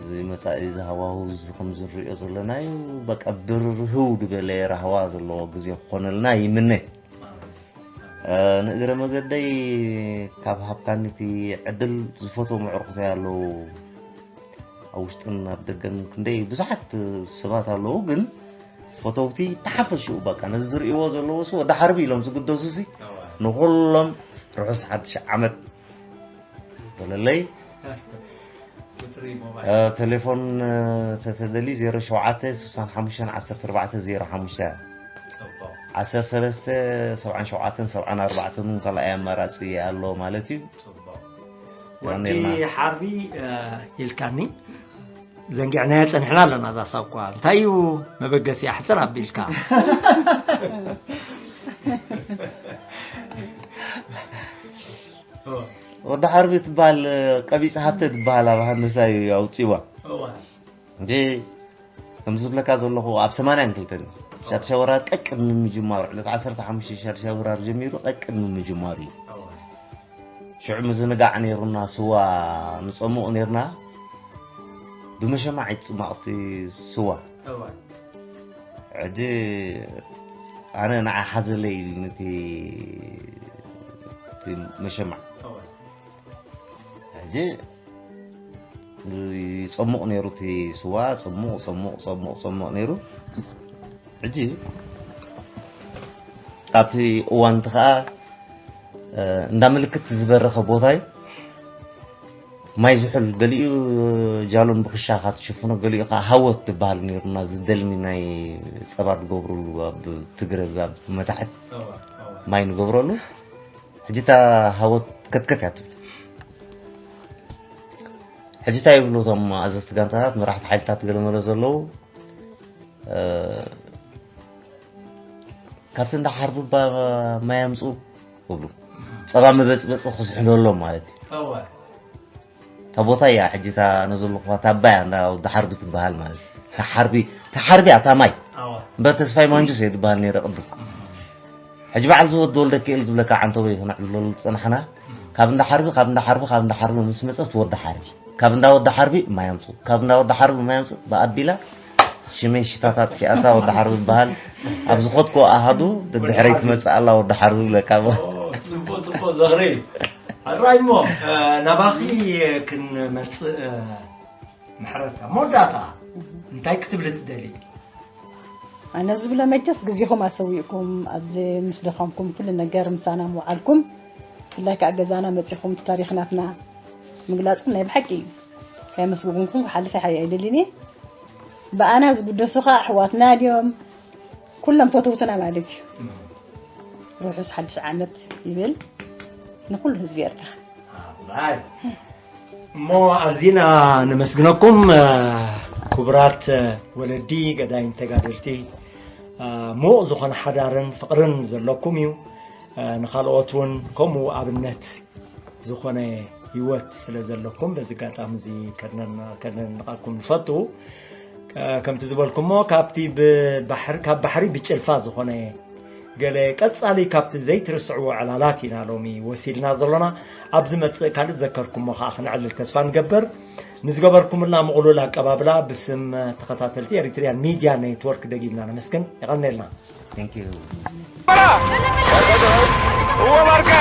እዚ መፃኢ ዝሃዋሁ እዚ ከም ዝሪኦ ዘለና እዩ በቃ ብርህው ዝበለ ራህዋ ዘለዎ ግዜ ክኾነልና ይምነ ንእግረ መገደይ ካብ ሃብካኒቲ ዕድል ዝፈትዎም ኣዕሩኽተይ ኣለዉ ኣብ ውሽጥን ኣብ ደገን ክንደይ ብዙሓት ሰባት ኣለዉ ግን ፈተውቲ ተሓፈሽኡ በቃ ነዚ ዝርእይዎ ዘለዉ ሲ ወዲ ሓርቢ ኢሎም ዝግደሱ ሲ ንኩሎም ርሑስ ሓድሽ ዓመት በለለይ ቴሌፎን ተተደሊ ዜሮ ሸውዓተ ስሳን ሓሙሽተን ዓሰርተ ኣርባዕተ ዜሮ ሓሙሽተ ዓሰርተ ሰለስተ ሰብዓን ሸውዓተን ሰብዓን ኣርባዕተን እውን ካልኣይ ኣማራፂ ኣሎ ማለት እዩ ወዲ ሓርቢ ኢልካኒ ዘንጊዕናዮ ፀኒሕና ኣለና እዛ ሳብ ኳ እንታይ እዩ መበገሲ ኣሕፅር ኣቢልካ ወዲ ሓርቢ ትበሃል ቀቢፅ ሃብተ ትበሃል ኣብ ሃንሳ እዩ ኣውፅዋ እንዴ፣ ከም ዝብለካ ዘለኹ ኣብ ሰማንያን ክልተን እዩ። ሻድሻይ ወራር ቀቅድሚ ምጅማሩ፣ ዕለት ዓሰርተ ሓሙሽተ ሻድሻይ ወራር ጀሚሩ ቀቅድሚ ምጅማሩ እዩ። ሽዑ ምዝንጋዕ ነይሩና፣ ስዋ ንጸሙቕ ነይርና። ብመሸማዕ ይጽማቕ እቲ ስዋ። ሕጂ ኣነ ንዓ ሓዘለይ ኢሉ ነቲ፣ እቲ መሸማዕ። ሕጂ ይጸሙቕ ነይሩ እቲ ስዋ፣ ጽሙቕ፣ ጽሙቕ፣ ጽሙቕ፣ ጽሙቕ ነይሩ። ሕጂ ኣብቲ እዋን እቲ ኸኣ፣ እ፣ እንዳ ምልክት ዝበረኸ ቦታ እዩ። ማይ ዝሑል፣ ገሊኡ ጃሎን ብክሻ ኻትሽፍኖ፣ ገሊኡ ኸዓ ሃወት ዝበሃል ነይሩና፣ ዝደልሚ ናይ ጸባ ዝገብሩሉ ኣብ ትግረ ኣብ መታሕት ማይ ንገብረሉ። ሕጂ እታ ሃወት ከትከት እያ ትብል። ሕጂ እንታይ ይብሉ እቶም ኣዘዝቲ ጋንታታት፣ መራሕቲ ሓይልታት ገለመለ ዘለዉ፣ እ፣ ካብቲ እንዳ ሓርቢ ባ-፣ ማይ ኣምጽኡ ይብሉ። ጸባ መበጽበጺ ክስሕለሎም ማለት እዩ። እታ ቦታ እያ ሕጂ እታ ነዘለኹዋ ታባያ እንዳ ወዲ ሓርቢ ትበሃል ማለት እዩ። እታ ሓርቢ፣ እታ ሓርቢ እያ እታ ማይ። እምበር ተስፋይ ማንጁስ እየ ዝበሃል ነይረ ቅድም። ሕጂ በዓል ዝወዲ ወልደ ክእል ዝብለካ ዓንተቦ እዩ ክነዕልለሉ ዝጸናሕና። ካብ እንዳ ሓርቢ፣ ካብ እንዳ ሓርቢ፣ ካብ እንዳ ሓርቢ ምስ መጸት ወዲ ሓርቢ። ካብ እንዳ ወዲ ሓርቢ ማይ ኣምጽኡ። ካብ እንዳ ወዲ ሓርቢ ማይ ኣምጽኡ። ብኣቢላ ሽመይ ሽታታት ኪኣታ ወዲ ሓርቢ ዝበሃል። ኣብ ዝኸድኮ ኣሃዱ ደድሕረይ ትመጽእ ኣላ ወዲ ሓርቢ ይብለካ። ኦ፣ ጽቡቕ፣ ጽቡቕ ዘኽሪ። ኣራይ እሞ፣ እ፣ ናባኺ ክንመጽእ፣ እ፣ ምሕረት፣ ኣብ መወዳእታ እንታይ ክትብሊ ትደሊ? ኣነ ዝብሎ መቸስ ግዜኹም ኣሰዊእኩም ኣብዚ ምስ ደኸምኩም ኩሉ ነገር ምሳና ምውዓልኩም፣ ብፍላይ ከዓ ገዛና መጺኹም እቲ ታሪኽ ናትና ምግላጽኩም ናይ ብሓቂ እዩ። ከየመስገንኩም ክሓልፍ ኣይደልን እየ። ብኣና ዝግደሱ ከዓ ኣሕዋትና ድዮም፣ ኩሎም ፈተውትና ማለት እዩ። ርሑስ ሓድሽ ዓመት ይብል ንኩሉ ህዝቢ ኤርትራ። ኣባይ። እሞ ኣዚና ነመስግነኩም፣ እ፣ ክቡራት፣ እ፣ ወለዲ ገዳይም ተጋደልቲ፣ እ፣ ምዉቕ ዝኾነ ሓዳርን ፍቕርን ዘለኩም እዩ። እ፣ ንኻልኦት እውን ከምኡ ኣብነት ዝኾነ ህይወት ስለ ዘለኩም በዚ ኣጋጣሚ እዚ ከድነን-፣ ከድነንቃኩም ንፈቱ። እ፣ ከምቲ ዝበልኩሞ ካብቲ ብባሕሪ፣ ካብ ባሕሪ ብጭልፋ ዝኾነ ገለ ቀጻሊ ካብቲ ዘይትርስዕዎ ዕላላት ኢና ሎሚ ወሲድና ዘሎና። ኣብ ዝመጽእ ካልእ ዘከርኩሞ ከኣ ክነዕልል ተስፋ ንገብር። ንዝገበርኩምልና ምቕሉል ኣቀባብላ ብስም ተኸታተልቲ ኤሪትሪያን ሚድያ ኔትወርክ ደጊምና ነመስግን። የቐንየልና። Thank you። እዎ ባርካ፣